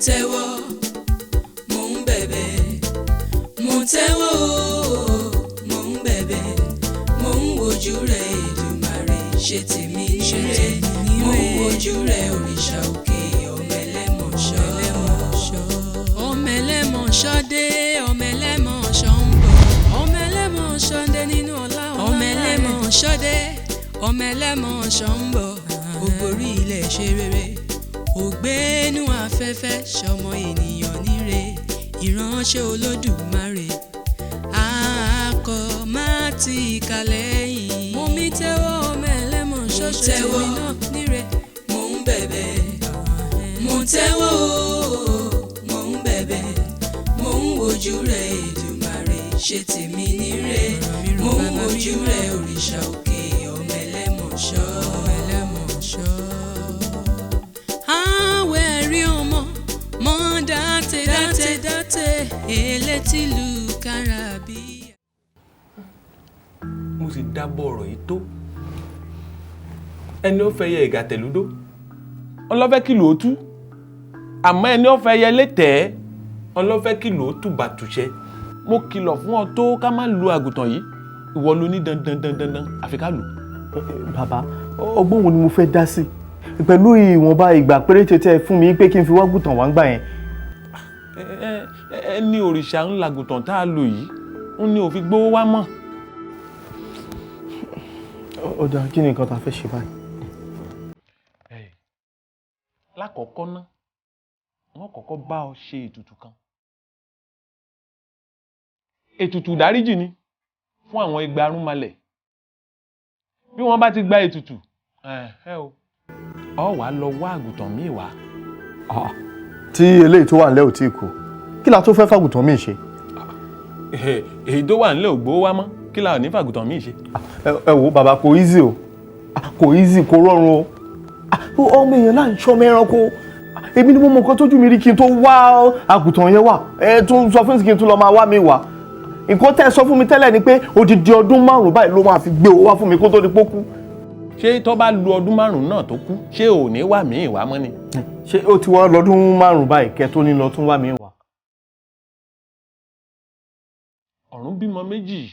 Tẹ́wọ́, mò ń bẹ̀bẹ̀, mò ń tẹ́wọ́ o, mò ń bẹ̀bẹ̀, mò ń wojú rẹ̀ Èdùmàrè, ṣe tèmi níre, mò ń wojú rẹ̀ òrìṣà òkè, ọmọ ẹlẹ́mọ̀ṣọ́. Ọmọ ẹlẹ́mọ̀ṣọ́ dé, ọmọ ẹlẹ́mọ̀ṣọ́ ń bọ̀, ọmọ ẹlẹ́mọ̀ṣọ́ dé nínú ọlá, ọmọ ẹlẹ́mọ̀ṣọ́ dé, ọmọ ẹlẹ́mọ̀ṣọ́ ń bọ̀, ògbórí ilẹ̀ ṣe rere, ògbénu afẹ́fẹ́ ṣọmọ ènìyàn níre, ìránṣẹ́ Olódùmarè akọ má ti kà lẹ́yìn. Mo mi tẹ́wọ́, ọmọ ẹlẹ́mọ̀ṣọ́, ṣe tèmi náà níre. Mò ń bẹ̀bẹ̀, mò ń tẹ́wọ́ o, mò ń bẹ̀bẹ̀, mò ń wojú rẹ̀ Èdùmàrè, ṣe tèmi níre, mò ń wojú rẹ̀ òrìṣà òkè, ọmọ ẹlẹ́mọ̀ṣọ́. Àwẹ̀ rí ọmọ mọ́ dáté dáté dáté elétìlú kárábí. Mo sì dábọ̀ ọ̀rọ̀ yìí tó ẹni ó fẹ́ yẹ ìgà tẹ̀lúdó ọlọ́fẹ́ kìlò ó tú, àmọ́ ẹni ó fẹ́ yẹ létẹ̀ẹ́ ọlọ́fẹ́ kìlò ó tùbàtùṣẹ́. Mo kìlọ̀ fún ọ tó ká má lu àgùntàn yìí, ìwọ ló ní dandan dandan dandan àfi ká lù. Bàbá, ọgbọ́n wo ni mo fẹ́ dá sí pẹ̀lú ìwọ̀nba ìgbà péréte tẹ́ ẹ fún mi pé kí n fi wágùtàn wá ń gbà yẹn? Ẹ ní òrìṣà ńlá àgùntàn tá a lò yìí ń ní òfin gbówó wá mọ́. Ọ̀dà, kí ni nǹkan tá a fẹ́ ṣe báyìí? Lákọ̀ọ́kọ́ ná, wọ́n kọ́kọ́ bá ọ ṣe ètùtù kan. Ètùtù ìdáríjì ni fún àwọn igba arúnmalẹ̀. Bí wọ́n bá ti gba ètùtù ẹ o, ọ wàá lọ wá àgùntàn míì wá. Tí eléyìí tó wà nílẹ̀ ò tí ì kú, kí la tó fẹ́ fàgùntàn míì ṣe? Èyí tó wà nílẹ̀ ò gbówó wá mọ́, kí la ò ní fàgùntàn míì ṣe? Ẹ wo bàbá, kò easy o, kò easy, kò rọrùn o. Ọmọ èèyàn náà ń ṣọmọ ẹranko. Èmi ni mo mọ nǹkan tójú mi rí kí n tó wá àgùntàn yẹn wà. Ẹ tún sọ fún mi kí n tún lọ máa wá mi wá. Nǹkan tẹ́ ẹ sọ fún mi tẹ́lẹ̀ ni pé odidi ọdún 5 báyìí ló máa fi gbé owó wá fún mi kó tó di pókú. Ṣé tó bá lu ọdún 5 náà tó kú, ṣé ò ní wà míì wá mọ́ ni? Ṣé ó ti wá lọ́dún 5 báyìí kẹ́ tó ní lọ tún wá mi wá? Ọ̀run bímọ méjì,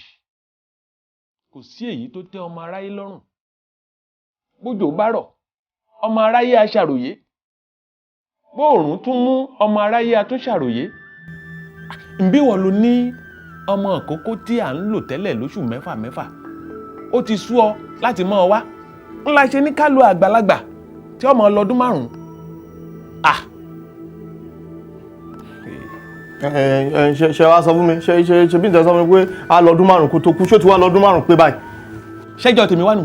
kò sí èyí tó tẹ́ ọmọ aráyé lọ́rùn. Bójò bá rọ̀, ọmọ aráyé á ṣàròyé. Bóòrùn tún mú, ọmọ aráyé á tún ṣàròyé. Ǹbí wọ́n lo ní ọmọ ìkókó tí à ń lò tẹ́lẹ̀ lóṣù mẹ́fà mẹ́fà, ó ti sú ọ láti mọ́ ọ wá. Ńlá ṣe ní ká lo àgbàlagbà tí ọmọ lọ́dún 5. Ṣe wá sọ fún mi, ṣe ṣe ṣe bí n tẹ sọ fún mi pé a lọ́dún 5 kó tó kú, ṣó ti wá lọ́dún 5 pé báyìí? Ṣẹ́jọ́ tèmi wá nù,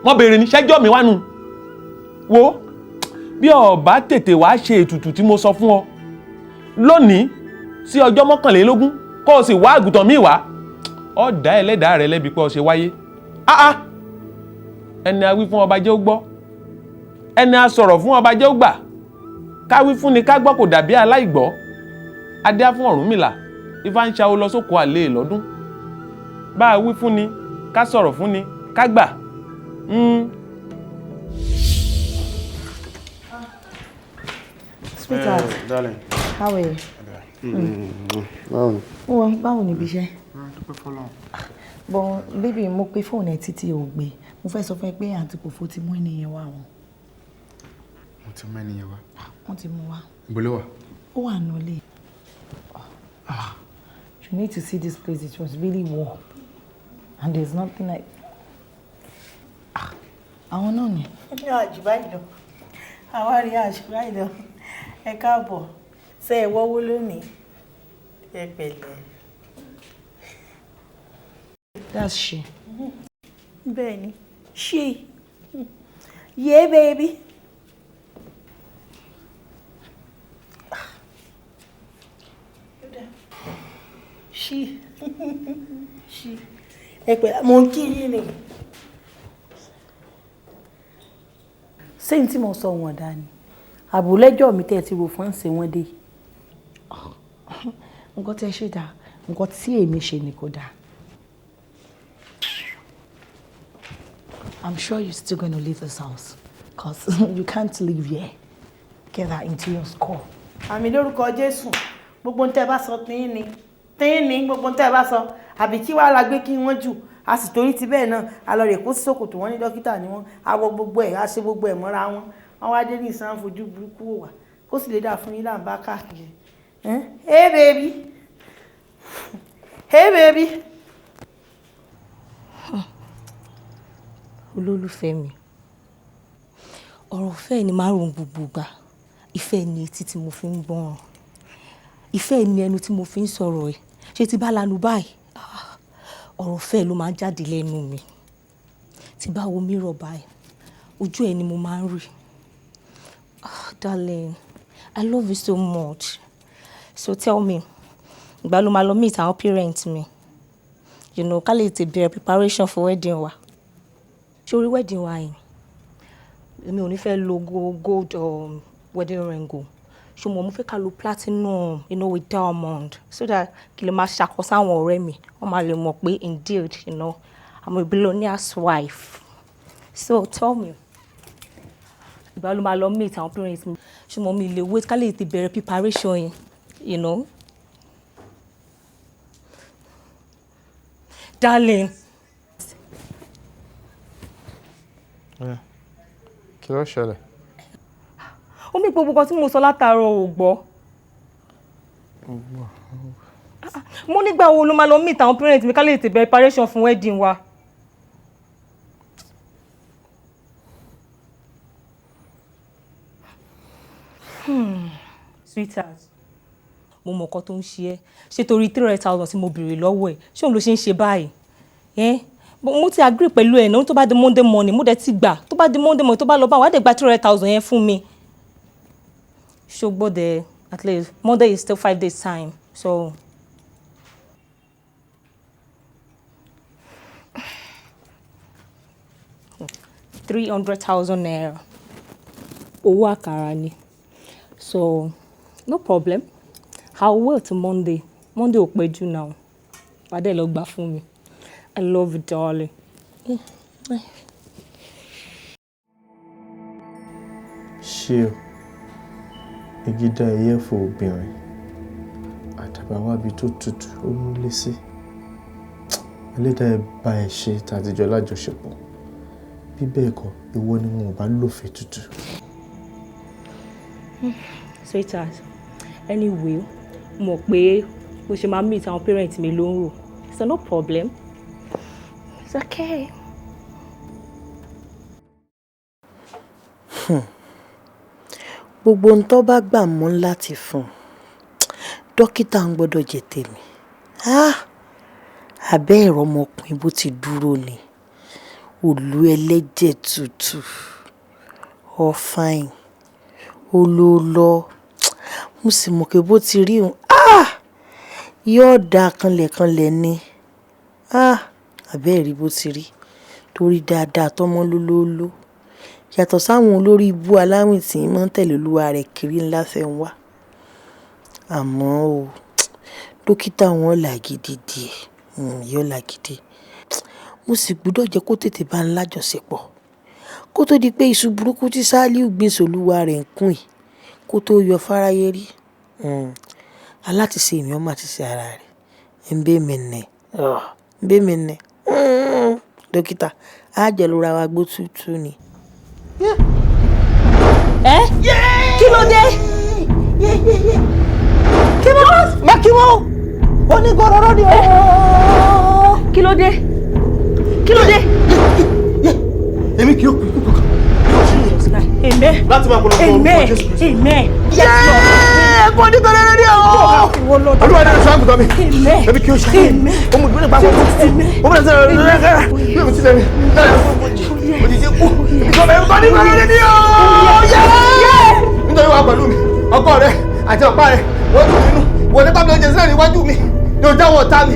wọ́n béèrè ní ṣẹ́jọ́ mi wá nù. Wo bí o bá tètè wá ṣe ètùtù tí mo sọ fún ọ lónìí sí ọjọ́ 21 kó o sì wá àgùntàn míì wá, ọ dá ẹlẹ́dàá rẹ lẹ́bi pé o ṣe wáyé. Ẹni a wí fún ọba jẹ́ ó gbọ́, ẹni a sọ̀rọ̀ fún ọba jẹ́ ó gbà. Ká wí fún ni ká gbọ́ kò dàbí aláìgbọ́. Adé á fún Ọ̀rúnmìlà, Ifá ń ṣàwó lọ sóko àlè lọ́dún. Bá a wí fún ni ká sọ̀rọ̀ fún ni ká gbà. Sweetheart. Darling. How are you? Báwo ni? Wọ́n báwo ni ibi iṣẹ́? Dúpẹ́ fọ́lọ́run. But baby, mo pe fóònù ẹ títí ò gbé. Mo fẹ́ sọ fún ẹ pé àǹtí Kòfó ti mú ènìyàn wá wọn. Mo ti mú ènìyàn wá. Wọ́n ti mú wá. Ibo ló wà? Ó wà nílé. You need to see this place. It was really warm. And there's nothing like. Àwọn náà ni. Ní àjùbá ìlọ, àwa rí àjùbá ìlọ. Ẹ káàbọ̀, ṣé ẹ wọ́wọ́ lónìí? Ẹ pẹ̀lẹ́. That's she. Bẹ́ẹ̀ni, she. Yeah, baby. She. She. Ẹ pẹ̀lẹ́, mo ń kí yín ni. Ṣé n tí mo sọ wọn dá ni? Àbúlẹ́jọ́ mi tẹ́ ẹ ti rò fún ṣe wọ́n dé. Nǹkan tí ẹ ṣe dáa, nǹkan tí èmi ṣe ni kò dáa. I'm sure you're still going to leave this house, 'cause you can't live here. Get that into your skull. Àmì lórúkọ Jésù. Gbogbo ń tẹ́ bá sọ tíín ni tíín ni gbogbo ń tẹ́ bá sọ, àbí kí wàá la gbé kí wọ́n jù a sì torí ti bẹ́ẹ̀ náà a lọ rè kó sí ṣòkòtò wọn ní dókítà ni wọ́n a wọ gbogbo ẹ̀, a ṣe gbogbo ẹ̀ mọ́ra wọn. Wọ́n wá dé ní ìsàn fojú burúkú wò wá, kó sì lè dà fún yín là ń bá káàkiri. Hey baby, hey baby. Olólùfẹ́ mi, ọ̀rọ̀ ìfẹ́ ni márùn-ún gbogbo ìgbà. Ìfẹ́ ni etí tí mo fi ń gbọ́ràn, ìfẹ́ ni ẹnu tí mo fi ń sọ̀rọ̀ ẹ̀. Ṣé ti bá lanu báyìí, ọ̀rọ̀ ìfẹ́ ló máa ń jáde lẹ́nu mi. Tí bá wo mirror báyìí, ojú ẹ ni mo máa ń rí. Ah, darling, I love you so much. So tell me, ìgbà ló máa lọ meet àwọn parents mi? Ká lè tètè bẹ̀rẹ̀ preparation for wedding wa. Ṣé orí wedding wa yìí, èmi ò ní fẹ́ lo gold wedding ring o. Ṣùgbọ́n mo fẹ́ ká lo platinum, with diamond, so that kí lè máa ṣàkóso àwọn ọ̀rẹ́ mi, wọ́n máa lè mọ̀ pé indeed, I'm a billionaire's wife. So tell me, ìgbà ló máa lọ meet àwọn parents mi? Ṣùgbọ́n mi lè wait ká lè tètè bẹ̀rẹ̀ preparation yẹn. Darling. Kí ló ṣẹlẹ̀? Ó mi gbogbo nǹkan tí mo sọ látàárọ̀ ò gbọ́. Mo nígbà wo ló máa lọ meet àwọn parents mi ká lè tètè bẹ̀rẹ̀ preparation fún wedding wa? Sweetheart, mo mọ̀ nǹkan tó ń ṣe ẹ́. Ṣé torí 300,000 tí mo béèrè lọ́wọ́ ẹ̀, ṣé òun ló ṣe ń ṣe báyìí? Mo ti agree pẹ̀lú ẹ̀ náà, tó bá di Monday morning, mo dẹ̀ ti gbà. Tó bá di Monday morning, tó bá lọ bá wa, á dẹ̀ gba 300,000 yẹn fún mi. Ṣùgbọ́n dẹ̀, at least Monday is still 5 days time, so. ₦300,000 owó àkàrà ni. So no problem. I'll wait till Monday. Monday ò pẹ́ jù now. Wà á dẹ̀ lọ gbà fún mi. I love you, darling. Ṣé o, igi dá ẹyẹ fò obìnrin, àdàbà wábi tó tutù ó múlé sí. Ẹlẹ́dàá ẹ bá ẹ ṣe tàtijọ́ lájọṣepọ̀. Bí bẹ́ẹ̀ kọ́, ìwọ ni wọn ò bá lòfin tutù. Sweetheart, anyway, mo mọ̀ pé bó ṣe máa meet àwọn parents mi ló ń rò. So no problem. It's okay. Gbogbo ohun tó bá gbà mọ́ láti fún un, dókítà ń gbọ́dọ̀ jẹ tèmi. Abẹ́ ẹ̀rọ ọmọkùnrin bó ti dúró ni, òlú ẹlẹ́jẹ̀ tútù, ọ̀fàìn, olóòlọ́, mo sì mọ̀ pé bó ti rí òun, yóò da kanlẹ̀kanlẹ̀ ni. Abẹ́ ẹ̀rí bó ti rí, torí dáadáa tọ́mọ lólóóló. Yàtọ̀ sáwọn olórí ibú aláwìn tí ń máa ń tẹ̀lé olúwa rẹ̀ kiri ńlá fẹ́ ń wá. Àmọ́ o, dókítà wọn làgídí díẹ̀, yóò làgídí. Mo sì gbọ́dọ̀ jẹ́ kó tètè bá ń lájọṣepọ̀. Kó tó di pé iṣu burúkú tí Sálíù gbìn sóluwa rẹ̀ ń kún yìí, kó tó yọ fáráyé rí. Alátiṣe mi ọmọ àti ṣe ara rẹ̀. Ǹbé mi nì, ǹbé mi nì. Dókítà, á jẹ́ lóra wa gbó tútù ni. Kí ló dé? Kí wọ́n má kí wọ́n ó ní gọ́rọ́rọ́ ni ó. Kí ló dé? Kí ló dé? Èmi kì í kú ikú kankan. Amen. Láti máa polongo orúkọ Jésù Kristi. Amen. Kò ní gọ́rọ́rọ́ ni ó. Olúwa ní aṣọ àgùntàn mi. Èmi kì í ṣe. Ọmọ ìgbélé pàápàá. Ó bẹ̀rẹ̀ sí ẹ̀rọ bí èmi ti lẹ̀ mí. Òjijì kú. Ìjọba ẹ̀rọ kò ní gọ́rọ́rọ́ ni ó. Nítorí wàá pẹ̀lú mi, ọkọ rẹ àti ọ̀pá rẹ, wọ́n tún nínú. Wọlé tábìlì oúnjẹ sílẹ̀ níwájú mi. Ní ojú àwọn ọ̀tá mi.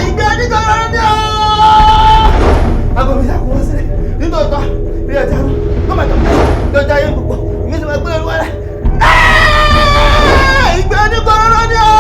Ìgbé onígọ́rọ́rọ́ ni ó. Aago mi ṣàkóso sílẹ̀. Nítòótọ́, rí ẹja rú. Kó màtọ̀ pé ní ọjọ́ ayé gbogbo, mi sì máa gbé olúwa rẹ̀. Ìgbé onígọ́rọ́rọ́ ni ó.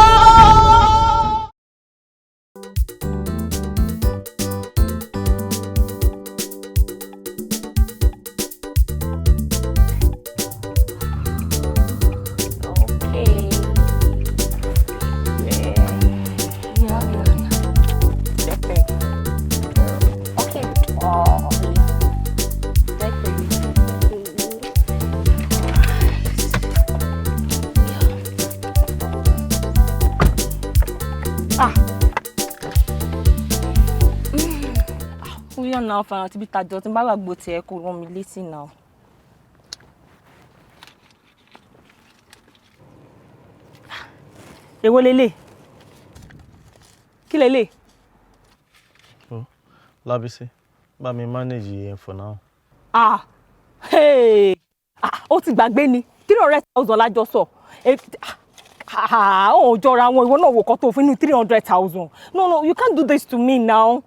Bóyá náà fara tí bí tajọ tí n bá gbàgbọ́ tiẹ̀ kò rán mi létí náà. Èwo lélẹ̀? Kí lélẹ̀? Lábísí, bá mi manage yẹn for now. Ah, hey, ah, ó ti gbàgbé ni 300,000 lájọ sọ. Ah, ó jọra wọn, ìwọ náà wò kọ́ tó fún inú 300,000. No, no, you can't do this to me now.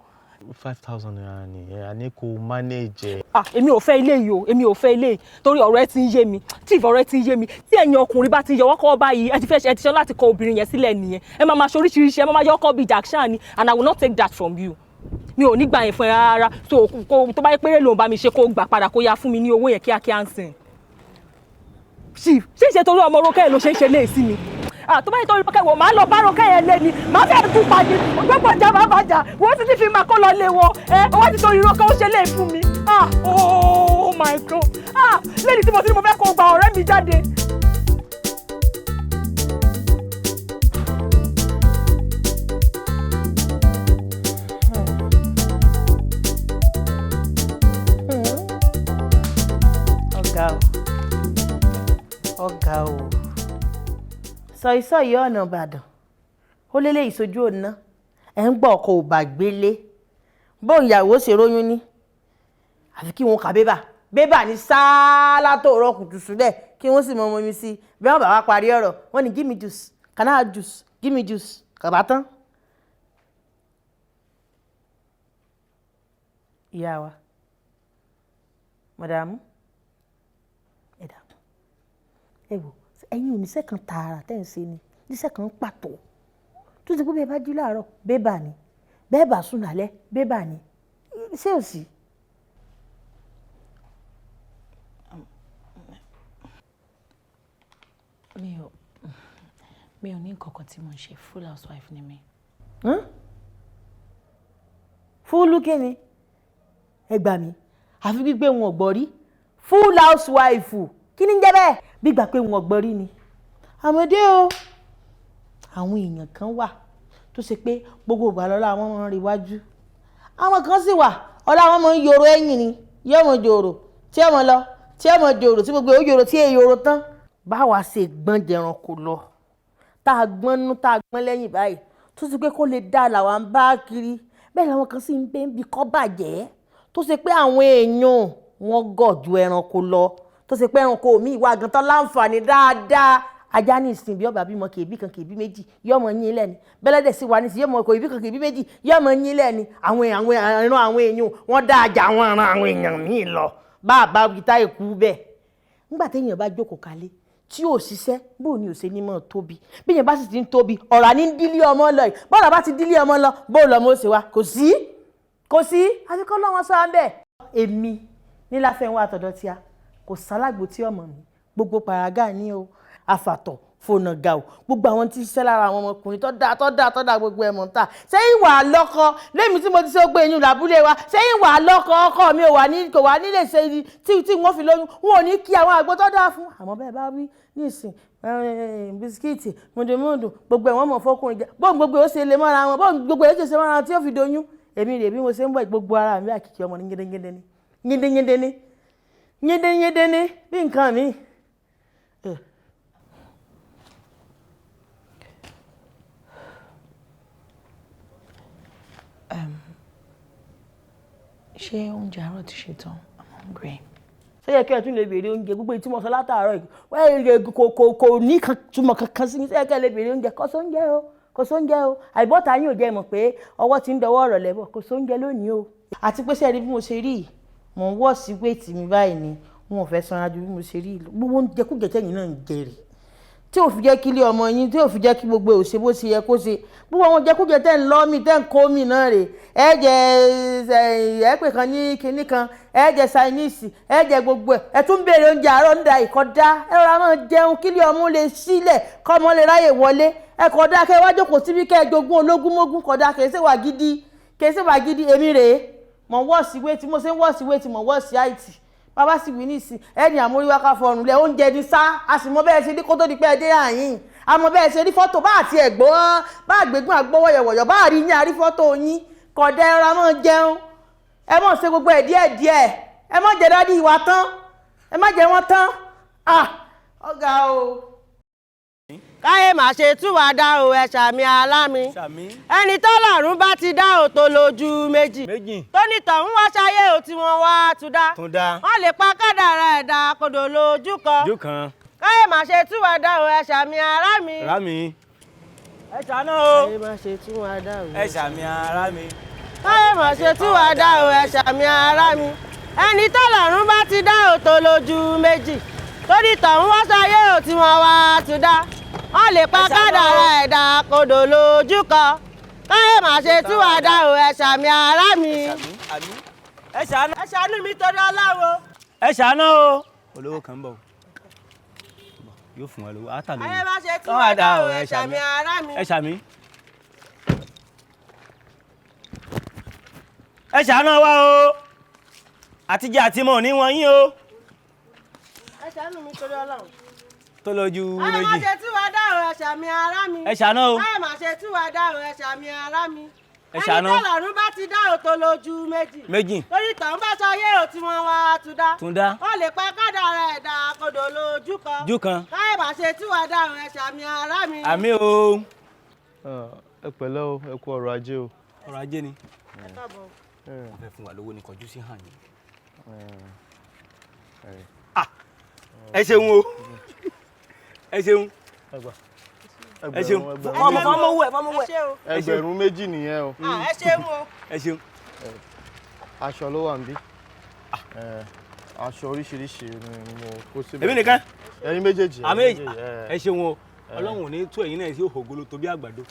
5,000 naira nìyẹn, a ní kó manage ẹ. Ah, èmi ò fẹ́ ilé yìí o, èmi ò fẹ́ ilé yìí torí ọ̀rọ̀ ẹ ti ń yé mi, tí ọ̀rọ̀ ẹ ti ń yé mi, tí ẹ̀yin ọkùnrin bá ti yọwọ́ kọ́ báyìí, ẹ ti fẹ́ ṣe, ẹ ti ṣe láti kọ obìnrin yẹn sílẹ̀ nìyẹn. Ẹ máa máa ṣe oríṣiríṣi, ẹ máa máa yọ ọkọ bíi Jackson ni, and I will not take that from you. Mi ò ní gbà yẹn fún ẹ rárá. So kó tó bá yẹ péré lòun bá mi ṣe, kó gbà padà, kó yá fún mi ní owó yẹn kíákíá ń sìn. Ṣì ṣé ìṣe torí ọmọ Rónkẹ́ ló ṣe ń ṣe léè sí mi? Ah, tó bá yẹ torí Rónkẹ́ wò, máa lọ bá Rónkẹ́ yẹn lé ni, máa fẹ́ kú pàdé, gbogbo ọjà máa bàjá, wọ́n sì ti fi máa kó lọ lé wọn, ẹ wọ́n ti torí Rónkẹ́ ó ṣe léè fún mi. Ah, oh my God, ah, lẹ́ni tí mo ti ní mo fẹ́ kó gba ọ̀rẹ́ mi jáde. Ọ̀gá o, ọ̀gá o, sọ ìsọ yìí ọ̀nà Ìbàdàn ó lélẹ̀ ìsojú ọ̀nà ẹ̀ ń gbọ́ ọkọ̀ ò bá gbélé bóun ìyàwó ṣe róyún ní àfi kí wọn kà bébà bébà ní sáá látòrọ kùtù sílẹ̀ kí wọ́n sì mọ ọmọ mi sí bí wọ́n bá wá parí ọ̀rọ̀ wọ́n ní give me juice, can I have juice, give me juice, kàbá tán. Ìyá wa, mọ̀dàmú, ẹ dákun, ẹ wò, ẹ̀yin ò níṣẹ́ kan tààrà tẹ́ ń ṣe ni, níṣẹ́ kan pàtó tó ti pé bẹ́ẹ̀ bá jí láàárọ̀ bébà ni, bẹ́ẹ̀ bá sùn lálẹ́ bébà ni, ṣé ò sí? Mi ò ní nǹkan kan tí mo ń ṣe, full housewife ni mi. Full kíni? Ẹ gbà mí, àfi gbígbé wọn ọ̀gbọ́n rí full housewife, kí ni ń jẹ́ bẹ́ẹ̀? Gbígbà pé wọn ọ̀gbọ́n rí ni. Àmọ́dé o, àwọn èèyàn kan wà tó ṣe pé gbogbo ìgbà lọ́la wọn máa ń rí iwájú, àwọn kan sì wà ọlá wọn máa ń yòrò ẹ̀yìn ni, yóò mọ jòrò tí ọmọ lọ, tí ọmọ jòrò tí gbogbo yòrò tí èyí yòrò tán. Báwa ṣe gbọ́n jẹranko lọ, tá a gbọ́n nú, tá a gbọ́n lẹ́yìn báyìí, tó ṣe pé kó lè dá làwa ń bá kiri, bẹ́ẹ̀ làwọn kan sì ń bẹ́ ń bi kọ́ bàjẹ́, tó ṣe pé àwọn èèyàn wọn gọ̀ ju ẹranko lọ, tó ṣe pé ẹranko mi ìwà gan tán láǹfààní dáadáa. Ajá ní ìsìn bí ọba bímọ kèébí kan kèébí méjì yọmọ yín lẹ́ni, bẹ́lẹ́dẹ̀ sì wà ní ìsìn yọmọ kèébí kan kèébí méjì yọmọ yín lẹ́ni. Àwọn àwọn ìran àwọn èèyàn wọn dá ajá àwọn ìran àwọn èèyàn míì lọ bá a bá gita ìkú bẹ́ẹ̀. Nígbà téèyàn bá jókòó kalẹ̀ tí ò ṣiṣẹ́, bó ni ò ṣe ní mọ́ tóbi? Bí èèyàn bá sì ti ń tóbi, ọ̀rá ní dílé ọmọ lọ yìí, bọ́ọ̀rọ̀ bá ti dílé ọmọ lọ, bó lọ́mọ ó ṣe wá? Kò sí, kò sí, àti kọ́ lọ́wọ́ sọ abẹ́. Èmi ní Láfẹ́nwá àtọ̀dọ̀ tíá kò sálágbó tí ọmọ mi gbogbo pàràgà ní o, àfàtọ̀ fònà ga o, gbogbo àwọn tí ń ṣiṣẹ́ lára àwọn ọmọkùnrin tó dáa tó dáa tó dáa gbogbo ẹ̀ mọ̀ ń tà. Ṣé ìwà lọ́kọ lẹ́mi tí mo ti ṣe gbé eyín làbúlé wa, ṣé ìwà lọ́kọ ọkọ mi ò wà ní kò wà nílé ṣe tí wọ́n fi lóyún, wọn ò ní kí àwọn àgbo tó dáa fún. Àmọ́ bẹ́ẹ̀ bá wí nísìn bisikíìtì mùdùmùdù gbogbo ẹ̀ wọ́n mọ̀ fọkùnrin jẹ, bóun gbogbo ó ṣe lè mọ́ra wọn, bóun gbogbo ó ṣe ṣe mọ́ra wọn tí ó fi doyún. Èmi rè bí mo ṣe ń bọ̀ gbogbo ara mi àkìkì ọmọ ní gédégédé ni gédégédé ni gédégédé ni bí nǹkan mi. Ṣé oúnjẹ àárọ̀ ti ṣe tán? I'm hungry. Ṣé yẹ kí ẹ tún lè béèrè oúnjẹ? Gbogbo èyí tí mo sọ látàárọ̀ yìí wọ́n kò ní túmọ̀ kankan sí mi. Ṣé yẹ kí ẹ lè béèrè oúnjẹ? Kò sóúnjẹ o, kò sóúnjẹ o. Àìbọ́tà yín ò jẹ́ mọ̀ pé ọwọ́ ti ń dọwọ́ ọ̀rọ̀ lẹ́bọ̀, kò sóúnjẹ lónìí o. Àti pé sẹ́ẹ̀rí bí mo ṣe rí yìí, mò ń wọ̀ sí wéètì mi báyìí ni, wọn ò fẹ́ sanra ju bí mo ṣe rí yìí. Gbogbo oúnjẹ kújẹ tẹ̀yìn náà ń jẹ rè tí ò fi jẹ́ kí ilé ọmọ yín, tí ò fi jẹ́ kí gbogbo ò ṣe bó ṣe yẹ kó ṣe, gbogbo àwọn jẹkújẹ tẹ́ ń lọ́ mi tẹ́ ń kó mi náà rè, ẹ jẹ ẹ pè kan ní kinní kan, ẹ jẹ ṣáíníìsì, ẹ jẹ gbogbo ẹ, ẹ tún béèrè oúnjẹ àárọ̀ ń da ìkọ́dá. Ẹ rọra máa jẹun kí ilé ọmọ lè sílẹ̀ kọ́ ọmọ lè ráyè wọlé. Ẹ kọ́dá kẹ́ wá jókòó síbí kẹ́ ẹ jogún ológun mógún, kọ́dá kẹ́ ṣe wà gidi, kẹ́ ṣe wà gidi. Èmi rèé mọ̀ ń wọ̀ sí wéètì, mo ṣe ń wọ̀ sí wéètì, mọ̀ ń wọ̀ sí àìtì bàbá sì wí nísìn ẹni àmóríwá ká fọrùn lẹ oúnjẹ ní sá, a sì mọ bẹ́ẹ̀ ṣe ní kó tó di pé ẹ dé àyín, a mọ bẹ́ẹ̀ ṣe rí fọ́tò bá àti ẹ̀gbọ́n bá àgbégbọ́n àgbọ́wọ̀yọ̀wọ̀yọ̀ bá àrí yín àrí fọ́tò yín, kọ̀dẹ́ ẹran mọ́ jẹun. Ẹ mọ̀ ṣe gbogbo ẹ̀ díẹ̀ díẹ̀. Ẹ má jẹ́ daddy wa tán. Ẹ má jẹ́ wọ́n tán. Ah, ọ̀gá o. Káyé má ṣe tú wa dá o, ẹ ṣàmì alámi. Ẹni tọ́lọ́run bá ti dá o tó lójú méjì. Tó ní tọ̀hún wá ṣayé o tí wọ́n wá tún dá. Wọ́n lè pa kádàrá ẹ̀dá kodò lójú kan. Káyé má ṣe tú wa dá o, ẹ ṣàmì ará mi. Rámi. Ẹ ṣàánú o. Káyé má ṣe tú wa dá o. Ẹ ṣàmì ará mi. Káyé má ṣe tú wa dá o, ẹ ṣàmì ará mi. Ẹni tọ́lọ́run bá ti dá o tó lójú méjì. Tó ní tọ̀hún wá ṣayé o tí wọ́n wá tún dá. Wọ́n lè pa kádàrá ẹ̀dá kodò lójú kan. Káyé má ṣe tú wa dá o, ẹ ṣàmì ará mi. Ẹ ṣàánú. Ẹ ṣàánú mi torí Ọlọ́run. Ẹ ṣàánú o. Olówó kan ń bọ̀ yóò fún wa lówó ata lówó. Káyé má ṣe tú wa dá o, ẹ ṣàmì ará mi. Ẹ ṣàmì. Ẹ ṣàánú wa o. Àtijọ́ àti mọ̀ ní wọ̀nyí o. Ẹ ṣàánú mi torí Ọlọ́run. Tó lójú Káyé má méjì. ṣe tú wa dá o, ẹ ṣàmì ará mi. Ẹ ṣàánú o. Káyé má ṣe tú wa dá o, ẹ ṣàmì ará mi. Ẹ ṣàánú. Ẹni tọ́lọ́run bá ti dá o tó lójú méjì. Méjì. Torí tọ̀hún bá ṣayé o tí wọ́n wá tún dá. Tún dá. Wọ́n lè pa kádàrá ẹ̀dá kodò lójú kan. Jú kan. Káyé má ṣe tú wa dá o, ẹ ṣàmì ará mi. Àmín o. Ẹ pẹ̀lẹ́ o, ẹ kú ọrọ̀ ajé o. Ọrọ̀ ajé ni. Ẹ káàbọ̀. Wọ́n fẹ́ fún wa lówó ní kọjú sí hàn yín. Ẹ ṣeun o. Ẹ ṣeun. Ẹ ṣeun. Ọmọ fọmọ wẹ fọmọ wẹ. 2,000 nìyẹn o. Ẹ ṣeun o. Ẹ ṣeun. Aṣọ ló wà níbí. Aṣọ oríṣiríṣi ni mo kó síbẹ̀. Èmi nìkan. Ẹ̀yin méjèèjì. Àmì ẹ ṣeun o. Ọlọ́run ò ní tú ẹ̀yin náà sí òhògolo tó bí àgbàdo.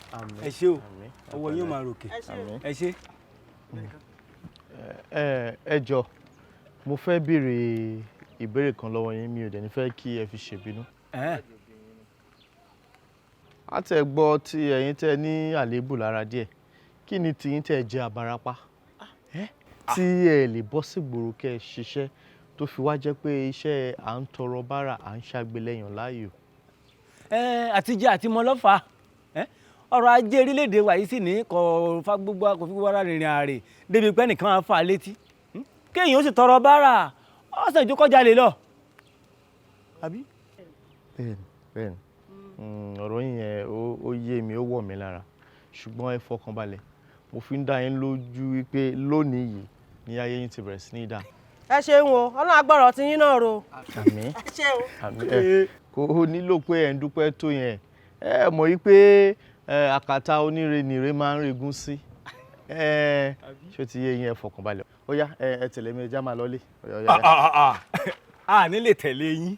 Ẹ ṣé o. Ọwọ́ yín ó máa ròkè. Ẹ ṣé. Ẹ jọ̀ọ́, mo fẹ́ béèrè ìbéèrè kan lọ́wọ́ yín, mi ò dẹ̀ ní fẹ́ kí ẹ fi ṣèbínú. A tẹ̀ gbọ́ tí ẹ̀yin tẹ́ ní àléébù lára díẹ̀, kí ni tiyín tẹ́ jẹ́ abarapá tí ẹ lè bọ́ sígboro kẹ́ ẹ ṣiṣẹ́ tó fi wá jẹ́ pé iṣẹ́ à ń tọrọ bárà à ń ṣàgbélẹ̀yàn láàyò. Àtijọ́ àti mọ́ lọ́fà ọrọ̀ ajé orílẹ̀-èdè wa yìí sì ní kò fa gbogbo kò fi gbogbo ara rìnrìn àrè débi pé ẹnìkan á fà á létí kéèyàn ó sì tọrọ bárà ọ̀sẹ̀ ìjókòó lè lọ. Àbí? Bẹ́ẹ̀ni bẹ́ẹ̀ni, ọ̀rọ̀ yín yẹn ó yé mi, ó wọ̀ mí lára, ṣùgbọ́n ẹ fọkàn balẹ̀, mo fi ń dá yín lójú wípé lónìí yìí ni ayé yín ti bẹ̀rẹ̀ sí ní dá. Ẹ ṣeun o, Ọlọ́run agbọ́rọ̀ ti yín náà ro. Àmín. Ẹ ṣeun. Àmín. Ẹ kò nílò pé ẹ̀ ń dúpẹ́ tó yẹn, ẹ mọ̀ yí pé àkàtà oníre nìre máa ń regún sí. Ṣé ó ti yé yín? Ẹ fọkàn balẹ̀. Ó yá, ẹ tẹ̀lé mi, ẹ já máa lọ́lé. A ní lè tẹ̀lé yín.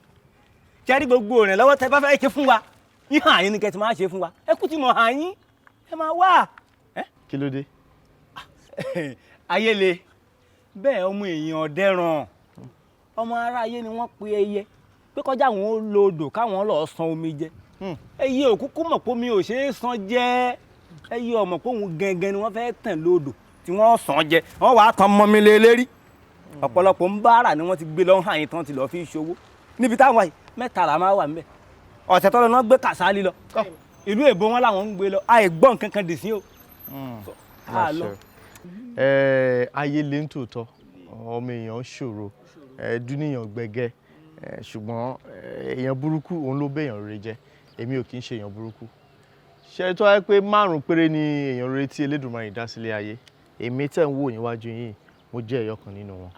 Jẹ́rí gbogbo rẹ̀ lọ́wọ́ tẹ bá fẹ́ ṣe fún wa, yín hàn yín ni kẹ́ ti máa ṣe fún wa. Ẹ kú ti mọ̀ hàn yín, ẹ máa wá. Kí ló dé? Ayé le, bẹ́ẹ̀ ọmọ èèyàn ọ̀dẹ́ràn. Ọmọ ará ayé ni wọ́n pe ẹyẹ pé kọjá àwọn ó lo odò káwọn lọ́ọ́ san omi jẹ. Ẹyẹ òkúkú mọ̀ pé omi ò ṣeé san jẹ. Ẹyẹ ọmọ pé òun gangan ni wọ́n fẹ́ tàn lódò tí wọ́n san jẹ. Wọ́n wàá tan mọ́mi lé lérí. Ọ̀pọ̀lọpọ̀ ń bára ni wọ́n ti gbé lọ́hàn yìí tán ti lọ́ọ́ fi ṣòwò. Níbi táwọn yìí mẹ́ta là máa wà ńbẹ̀. Ọ̀sẹ̀ tọ́lọ náà gbé Kàsálí lọ. Ìlú èbó wọn làwọn ń gbé lọ. Àìgbọ́n kankan dì sí o. Ayé le ń tòótọ́, ọmọ èèyàn ṣòro, dúníyàn gbẹgẹ, ṣùgbọ́n èèyàn burúkú òun ló bẹ̀yàn rere jẹ́. Èmi ò kì í ṣe èèyàn burúkú. Ṣé tó wáyé pé 5 péré ni èèyàn rere tí Elédùmarè dá sílé ayé, èmi tẹ̀ ń wò níwájú yín, mo jẹ́ ẹyọ kan nínú wọn.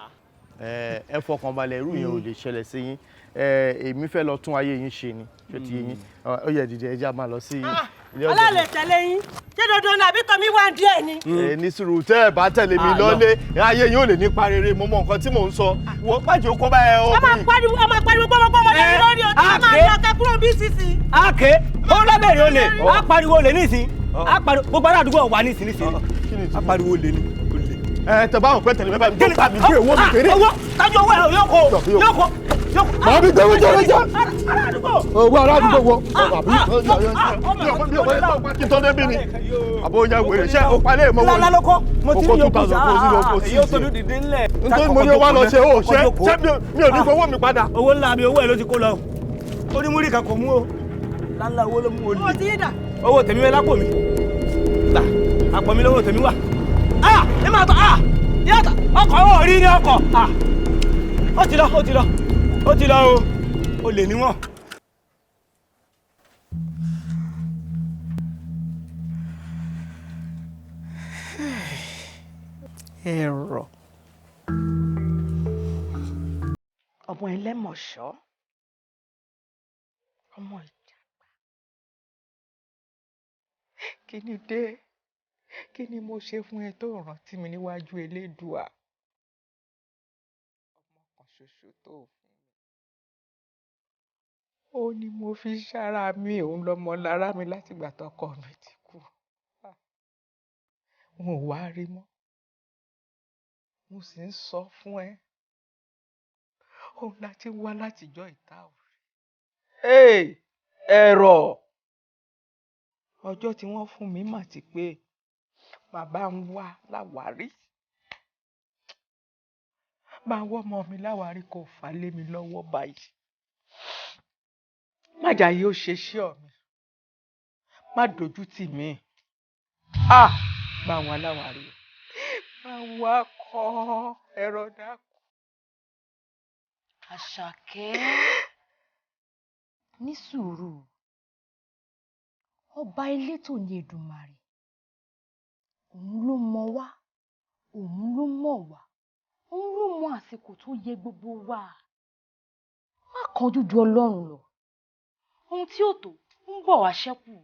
Ẹ fọkàn balẹ̀, irú yẹn ò lè ṣẹlẹ̀ sí yín. Èmi fẹ́ lọ tún ayé yín ṣe ni, ṣé ti yé yín? Ó yẹ dìde, ẹ já máa lọ sí ilé ọ̀dọ̀. Ọlọ́run lè tẹ̀lé yín. Ṣé dandan ni àbí tọ́mí wá díẹ̀ ni? Ẹ ní sùúrù, tẹ́ ẹ bá tẹ̀lé mi lọ́lé, ayé yín ò lè nípa rere. Mo mọ nǹkan tí mò ń sọ. Wọ́n pàjẹ́ ó kọ́ bá ẹ o. A máa pariwo, a máa pariwo gbọ́mọgbọ́mọ lórí lórí o, tí a máa lọ kẹ́ kúrò bí sísì. Àkè, ó lábẹ́rẹ́ olè, á pariwo olè nísìn, á pariwo gbogbo ará àdúgbò wà nísìn nísìn, á pariwo olè ni. Ẹ tẹ báwọn pẹ́ tẹ̀lé mẹ́fà mi tó mi gbé owó mi kéré. Owó tájú owó ẹ̀ yóò kó yóò kó. Màá bí jẹ́wọ́ jẹ́wọ́ jẹ́. Owó ará àdúgbò wo? Àbí kí n tó débi ni? Àbó ya wèrè ṣé o palẹ̀ mọ́ wọ́n? Lálá ló kọ́, mo ti ní yòókù sáà. Yóò tóbi dìde ńlẹ̀. Nítorí mo ní o wá lọ ṣe o ṣe ṣé mi ò ní fowó mi padà. Owó ńlá mi, owó ẹ̀ ló ti kó lọ. Ó ní múrí kan kò mú o. Lálá owó ló mú o lè. Owó ti yín dà. Owó tèmi wẹ́ lápò mi. Gbà, àpò mi lówó tèmi wà. Ah! Ẹ máa tọ́ ah! Yàtọ̀ ọkọ̀ ò rí ní ọkọ̀. Ó ti lọ, ó ti lọ, ó ti lọ o. Olè ni wọ́n. Ẹ̀rọ ọmọ ẹlẹ́mọ̀ṣọ́, ọmọ ìjàgbá, kí ni dé? Kí ni mo ṣe fún ẹ tó rántí mi níwájú Elédùà? Ọmọ kan ṣoṣo tó fún mi, ó ní mo fi ṣára mi, òun lọmọ lára mi látìgbà tọkọ mi ti kú. N ò wá rí mọ́, mo sì ń sọ fún ẹ, òun láti wá látijọ́ ìta òrì. Ẹ̀rọ ọjọ́ tí wọ́n fún mi mà ti pé bàbá ń wá láwárí, máa wọ́ ọmọ mi láwárí, kò fà lé mi lọ́wọ́ báyìí. Má jà yóò ṣe sí ọ mi, má dojú tì mí, bá wà láwárí, bá wà kọ́ ẹ̀rọ dákú. Àṣàkẹ́, ní sùúrù, ọba elétò ní Èdùmàrè, òun ló mọ̀ wá, òun ló mọ̀ wá, òun ló mọ àsìkò tó yẹ gbogbo wa. Má kánjú ju Ọlọ́run lọ, ohun tí ò tó ń bọ̀ wá ṣẹ́kù.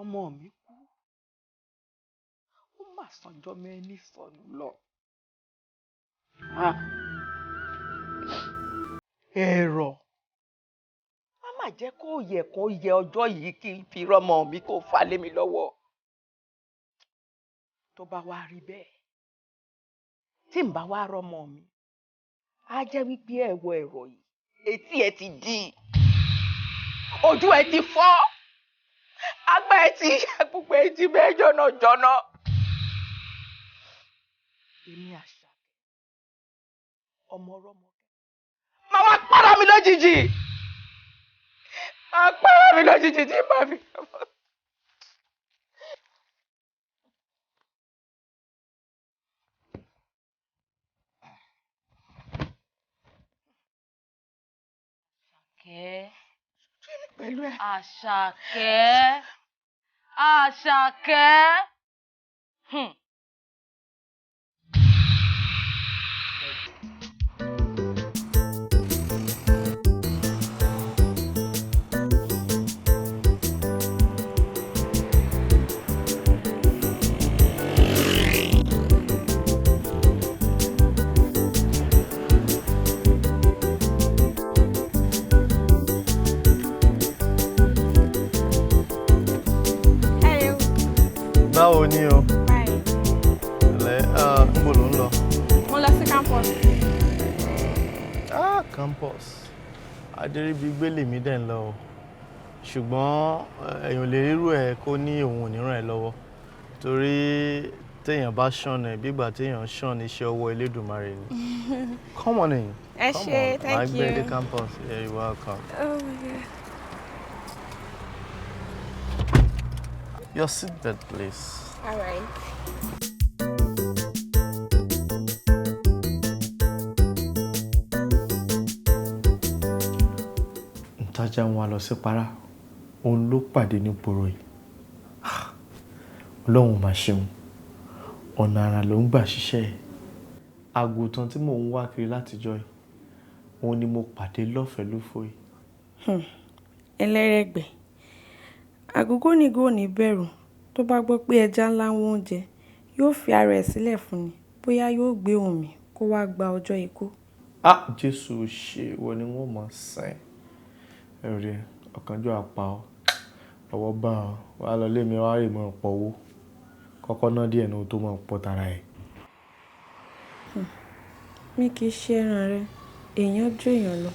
Ọmọ mi kú, ó mà sànjọ́ mẹ́ni sọnù lọ. Ẹ̀rọ má má jẹ́ kó yẹ kó yẹ ọjọ́ yìí kí n fi rọ́mọ mi kó fà lé mi lọ́wọ́. Tó bá wá rí bẹ́ẹ̀, tí n bá wá rọ́mọ mi, á jẹ́ wípé ẹ̀wọ̀ ẹ̀rọ yìí, etí ẹ ti di, ojú ẹ ti fọ́, agbá ẹ ti gbogbo ẹ ti bẹ́ẹ̀ jọ̀nàjọ̀nà. Èmi Àṣàkẹ́ ọmọ ọlọ́mọ máa wá para mi lójijì, máa para mi lójijì tí màá fi. Àṣàkẹ́. Pẹ̀lú ẹ. Àṣàkẹ́. Àṣàkẹ́. Báwo ni o? Ẹ̀lẹ́, níbo lò ń lọ? Mo lọ sí campus. Ah, campus. Adéríbigbé lèmi dẹ̀ ń lọ o. Ṣùgbọ́n èèyàn lè rírú ẹ̀ kó ní òun ò ní ràn ẹ́ lọ́wọ́. Torí téèyàn bá ṣọ̀nà ẹ̀ bígbà téèyàn ṣọ̀nà iṣẹ́ ọwọ́ Elédùmarè ni. Come on in. Ẹ ṣé, thank Màá gbé ẹ dé you. campus. Yeah, you're welcome. Oh my God. Your seatbelt, please. All right. Ntajà ń wá lọ sí para, òun ló pàdé ní poro yìí. Ọlọ́run mà ṣeun, ọ̀nà àrà ló ń gbà ṣiṣẹ́ ẹ̀. Àgùntàn tí mò ń wá kiri látijọ́ yìí, òun ni mo pàdé lọ́fẹ̀ẹ́ lófò yìí. Ẹlẹ́rẹ̀gbẹ́ àgógónígó ò ní bẹ̀rù tó bá gbọ́ pé ẹja ńlá ń wóúnjẹ, yóò fi ara ẹ̀ sílẹ̀ fún ni, bóyá yóò gbé òun mì kó wáá gba ọjọ́ ikú. Ah, Jésù ṣe, ìwọ ni wọ́n mọ̀ sìn. Ẹ̀rí ọ̀kánjúwà pa ọ́, ọwọ́ bá ọ, wàá lọ lé mi wá rè mọ́ ọ̀pọ̀ owó. Kọ́kọ́ ná díẹ̀ ní o tó mọ̀ pọ̀ tara ẹ̀. Mi kì í ṣe ẹran rẹ, èèyàn ju èèyàn lọ.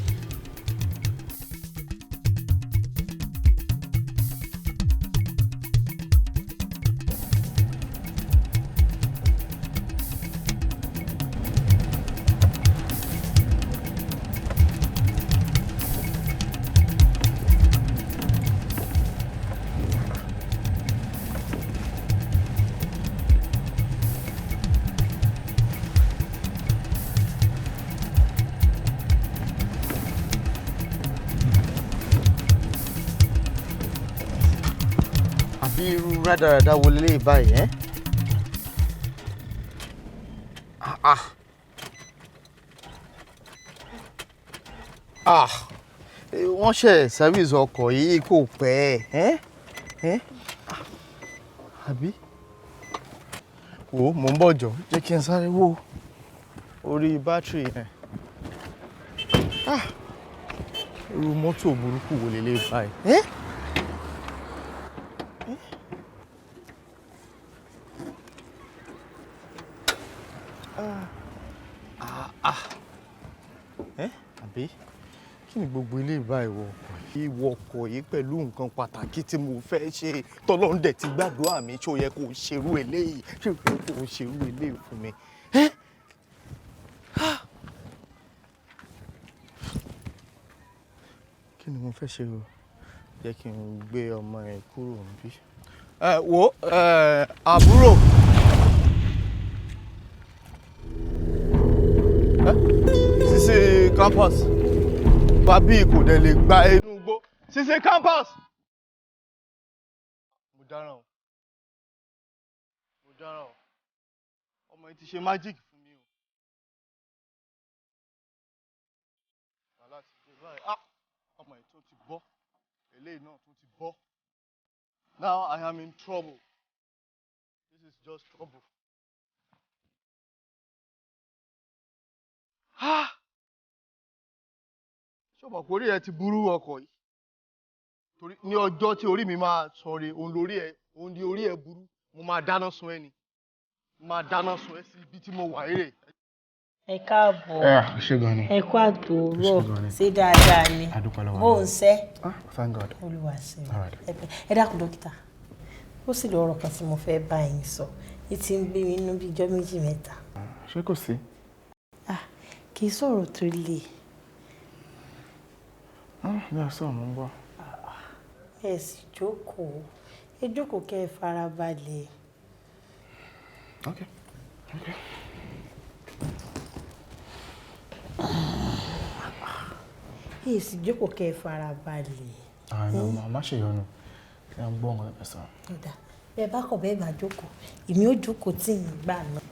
Rádaràda wo lélẹ́yìí báyìí ẹ́? Ah ah. Ah, wọ́n ṣe service ọkọ̀ yìí kò pẹ́ ẹ́ ẹ́ àbí? Wò ó, mò ń bọ̀ jọ, jẹ́ kí n sáré wò orí bátìrì yẹn. Ah, irú mọ́tò burúkú wo lélẹ́yìí báyìí ẹ́? Ah, ẹ́ àbí kí ni gbogbo ilé ìbá ìwọ ọkọ̀ yìí, ìwọ ọkọ̀ yìí pẹ̀lú nǹkan pàtàkì tí mo fẹ́ ṣe, tọ́lọ́run dẹ̀ ti gbàdúrà mi, ṣó yẹ kó o ṣerú eléyìí, ṣó yẹ kó o ṣerú eléyìí fún mi? Ẹ́ kí ni mo fẹ́ ṣe o? Jẹ́ kí n gbé ọmọ ẹ kúrò níbí. Ẹ wo ẹ àbúrò. Sisi campus bàbí kò dẹ̀ lè gba inú igbó. Sisi campus. Mo dáràn o, mo dáràn o, ọmọ yìí ti ṣe magic fún mi o. Wàhálà ti dé báyìí. Ah, ọmọ yìí tó ti bọ́, eléyìí náà tó ti bọ́. Now I am in trouble. This is just trouble. Ah! Ṣọ́bọ̀ kò rí ẹ ti burú ọkọ̀ yìí, torí ní ọjọ́ tí orí mi máa sọre, òun lórí ẹ, òun ni orí ẹ burú, mo máa dáná sun ẹ ni, mo máa dáná sun ẹ sí ibi tí mo wà eré. Ẹ káàbọ̀. Ṣé gan ni. Ẹ kú àtòrọ̀. Ṣé gan ni. Ṣé dáadáa ni? A dúpẹ́ lọ́wọ́ Bó ń Ọlọ́run. ṣẹ́? Thank God. Olúwa ṣeun. All right. Ẹ dákun dókítà, ó sì lọ ọ̀rọ̀ kan tí mo fẹ́ bá yín sọ, ní ti ń gbé mi nínú bíi ijọ́ méjì mẹ́ta. Ṣé kò sí? Kì í sọ̀rọ̀ tó le. Mi ò sọ̀rọ̀, mo ń gbọ́. Ẹ sì jókòó, ẹ jókòó kẹ́ ẹ farabalẹ̀. Okay. Okay. Ẹ sì jókòó kẹ́ ẹ farabalẹ̀. Àná má ṣe yọnu, kí n gbọ́ nǹkan tó fẹ́ sọ. Ọ̀dà bẹ́ẹ̀ bá kọ̀ bẹ́ẹ̀ bá jókòó, èmi ò jókòó tí ì ń gbà náà.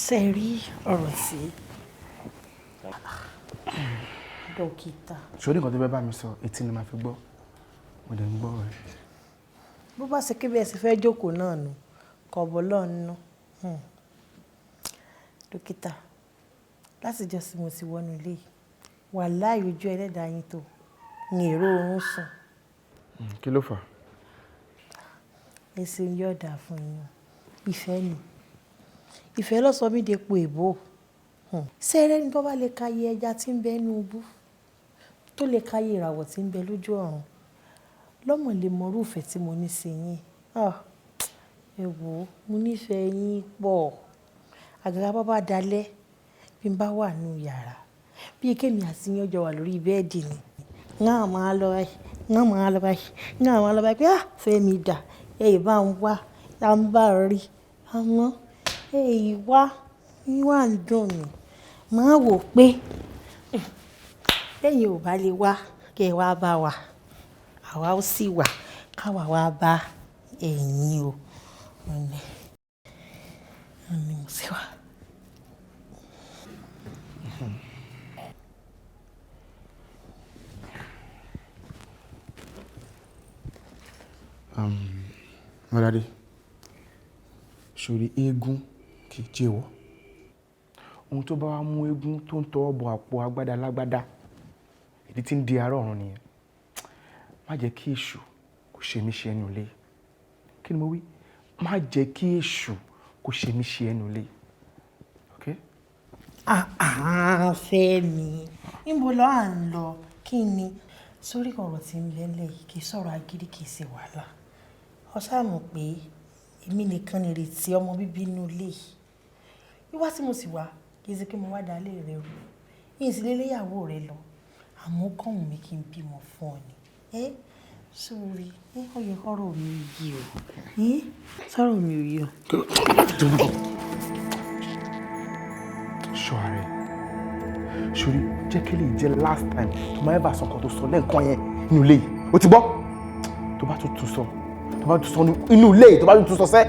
Ṣe rí ọ̀rọ̀ sí dókítà? Ṣé o ní nǹkan tó fẹ́ bá mi sọ? Etí ni màá fi gbọ́, mo dẹ̀ ń gbọ́ rẹ̀. Bó bá ṣe kébí ẹ sì fẹ́ jókòó náà nù, kọ̀bọ̀ lọ́nù. Dókítà, látijọ́ sí mo ti wọnú ilé yìí, wàláhì ojú ẹlẹ́dàá yín tó ní èrò oorun sùn. Kí ló fà á? Ẹ ṣeun, yóò dáa fún yín o. Ìfẹ́ ni, ìfẹ́ ló sọ mí depo èbó. Ṣé ẹ rẹ́ni tó bá lè ka iye ẹja tí ń bẹ nínú ibú, tó lè ka iye ìràwọ̀ tí ń bẹ lójú ọ̀run, lọ́mọ lè mọ irúfẹ́ tí mo ní sí yín. Ah, ẹ wò ó, mo nífẹ̀ẹ́ yín pọ̀. Àgàgà bá bá dalẹ̀, bí n bá wà nínú yàrá, bí kémi àti yín jọ wà lórí bẹ́ẹ̀dì ni, ń á máa lọ báyìí, ń á máa lọ báyìí, ń á máa lọ báyìí pé ah, Fẹ́mi dà, ẹ ì bá ń wá, tá ń bá rí, àmọ́ ẹ ì wá, yín wà ń dùn mí. Màá wò pé lẹ́yìn ò bá lè wá, kí ẹ wá bá wa, àwa ó sì wà, káwa wá bá ẹ̀yin o. Ó ní mo sì wá. Mọ́ládé, sórí eégún kì í jẹ́wọ́. Ohun tó bá wá mú eégún tó ń tọwọ́ bọ àpò agbádá lágbádá, ìdí tí ń di ará ọ̀run nìyẹn. Má jẹ́ kí èṣù kó ṣe mí ṣe ẹnu ilé. Kí ni mo wí? Má jẹ́ kí èṣù kó ṣe mí ṣe ẹnu ilé. Okay? Ah ah, Fẹ́mi, níbo ló à ń lọ? Kí ni? Sórí ọ̀rọ̀ tí ń bẹ ńlẹ̀ yìí kì í sọ̀rọ̀ agídí, kì í ṣe wàhálà. Ó ṣáà mọ̀ pé èmi nìkan nìrètí ọmọ bíbí inú ilé yìí. Wíwá tí mo sì wá, kì í ṣe pé mo wá dá ilé rẹ rú. Yìí sì lé léyàwó rẹ lọ. Àmọ́ ó kàn wù mí kí n bímọ fún ọ ni. Ẹ́ sórí, ẹ́ ó yẹ kọ́rọ̀ mi yé o. Ẹ́ sọ̀rọ̀ mi ò yé o. Ṣọ́ ara ẹ̀. Ṣorí jẹ́ kí lè jẹ́ last time tó máa ever sọ nǹkan tó sọ lẹ́ẹ̀kan yẹn nínú ilé yìí. O ti gbọ́? Tó bá tún tún sọ, Tó bá tún sọ inú ilé yìí, tó bá tún sọ sẹ́,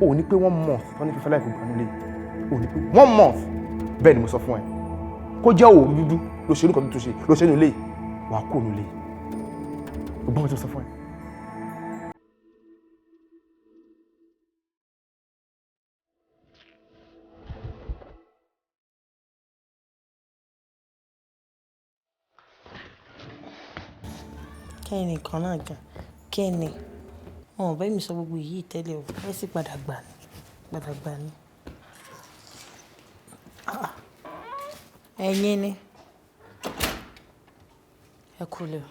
ò ní pé one month tó ní fífẹ́ láìpẹ́ gbà nílé yìí. Ò ní pé one month. Bẹ́ẹ̀ ni mo sọ fún ẹ. Kó jẹ́ òru dúdú ló ṣe nǹkan tó ṣe ló ṣe inú ilé yìí, wàá kó inú ilé yìí. O gbọ́n mi tó sọ fún ẹ. Kẹ́ni kan náà gan kẹ́ni wọn ò bẹ́ẹ̀ mi sọ gbogbo yìí tẹ́lẹ̀ o, ẹ sì padà gbà ní, padà gbà ní. Ẹ̀yin ni ẹ kúlẹ̀ o.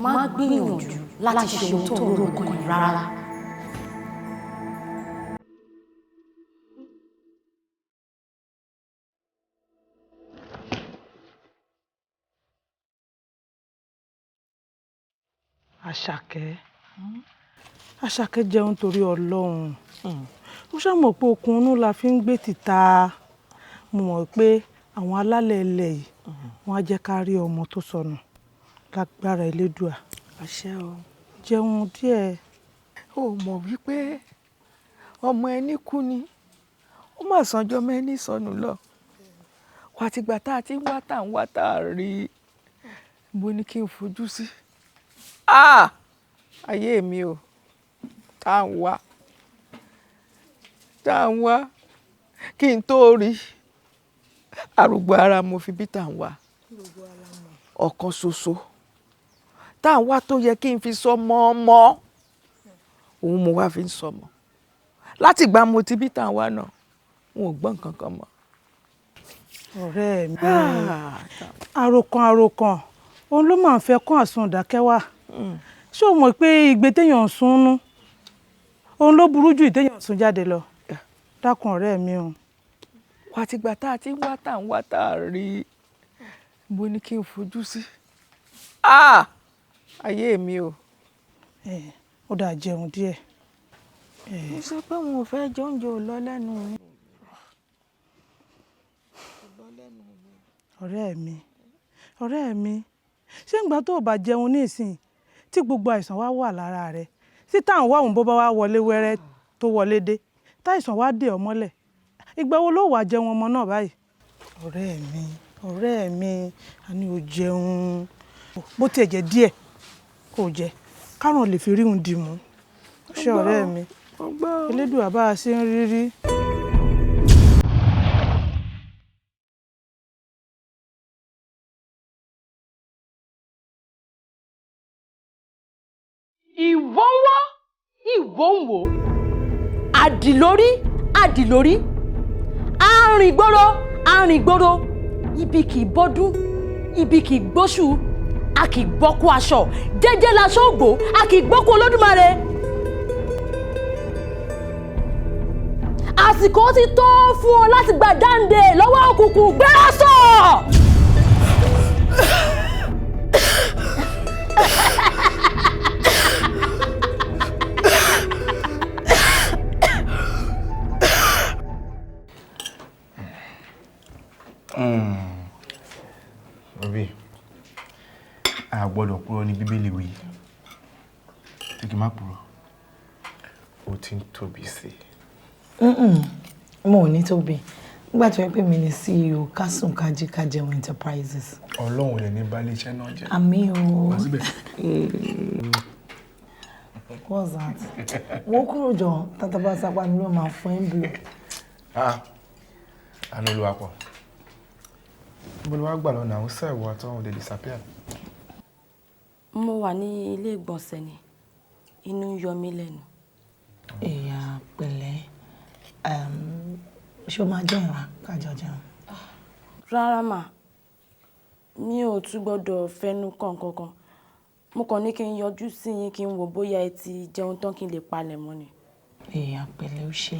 Má gbìyànjú láti ṣe ohun tó ń ro nǹkan yìí rárá. Àṣàkẹ́, Àṣàkẹ́, jẹun torí Ọlọ́run. Ó ṣàmọ̀ pé okun inú la fi ń gbé títa. Mo mọ̀ pé àwọn alálẹ̀ ilẹ̀ yìí wọ́n á jẹ́ ká rí ọmọ tó sọnù lágbára Elédùà. Àṣẹ o. Jẹun díẹ̀. Ó mọ̀ wípé ọmọ ẹni kú ni, ó mà sànjọ́ ọmọ ẹni sọnù lọ. Wàtìgbà tá a ti ń wá tá à ń wá tá a rí i, mo ní kí n fojú sí. Ah! Ayé mi o, tá à ń wá, tá à ń wá, kí n tó rí arúgbó ara mo fi bí tá à ń wá. Ọ̀kan ṣoṣo tá à ń wá tó yẹ kí n fi sọmọ ọmọ, òun mo wá fi ń sọmọ. Láti ìgbà mo ti bí tá à ń wá náà, n ò gbọ́ nǹkan kan mọ́. Ọ̀rẹ́ mi, àròkàn àròkàn òun ló máa ń fẹ́ kún àsundàkẹ́ wá. Ṣé o mọ̀ pé igbe téèyàn ń sunnú òun ló burú jù ìtéèyàn ń sun jáde lọ? Dákun ọ̀rẹ́ mi o. Wàtìgbà tá a ti ń wá tá à ń wá tá a rí i, mo ní kí n fojú sí. Ah! Ayé mi o. Ó dáa, jẹun díẹ̀. Mo sọ pé òun ò fẹ́ jẹ oúnjẹ, ò lọ lẹ́nu mi. Ọ̀rẹ́ mi, ọ̀rẹ́ mi, ṣé ìgbà tó o bá jẹun ní ìsìn tí gbogbo àìsàn wá wà lára rẹ, tí táwọn wá òun bó bá wá wọlé wẹ́rẹ́ tó wọlé dé, táìsàn wá dè ọ́ mọ́lẹ̀, ìgbà wo ló wàá jẹun ọmọ náà báyìí? Ọ̀rẹ́ mi, ọ̀rẹ́ mi, a ní o jẹun, bó tiẹ̀ jẹ́ díẹ̀ kò jẹ, kárùn lè fi ríhun dì mú. Ṣé ọ̀rẹ́ mi, Elédùà bá a ṣe ń rírí. Ìwọ́nwọ́ ìwọ́nwò, àdìlórí àdìlórí, arìngboro arìngboro, ibi kì í bọ́dún, ibi kì í gbóṣù, a kì í gbọ́kú aṣọ jẹ́jẹ́ laṣọ ògbó, a kì í gbọ́kú Olódùmarè. Àsìkò ti tó fún ọ láti gba dáǹdè lọ́wọ́ òkùnkùn. Gbéra sọ. Obi, a gbọ́dọ̀ purọ́ ní Bíbélì wí. Tí kì í má purọ́, ó ti ń tóbi sí i. Mo ò ní tóbi. Nígbà tó yẹ pé mi ni CEO Kásùn Kájí Kájẹun Enterprises. Ọlọ́run ò lè ní balẹ̀ iṣẹ́ náà jẹ́. Àmín o. Wá síbẹ̀. What's that? Wọ́n kúrò jọ, tata sápá mi ló máa fún ẹ́ ń blo. Ah, àánú Olúwa pọ̀. Níbo ló wá gbà lọ náà? Ó sẹ́ ìwọ àtọ́hún lè disappear. Mo wà ní ilé ìgbọ̀nsẹ̀ ni, inú ń yọ mí lẹ́nu. Ìyá pẹ̀lẹ́, ṣé o máa jẹun wa kájọ jẹun? Rárá mà, mi ò tún gbọ́dọ̀ fẹnu kàn kankan. Mo kàn ní kí n yọjú sí yín kí n wò bóyá ẹ ti jẹun tán kí n lè palẹ̀ mọ́ ni. Ìyá pẹ̀lẹ́, ó ṣe.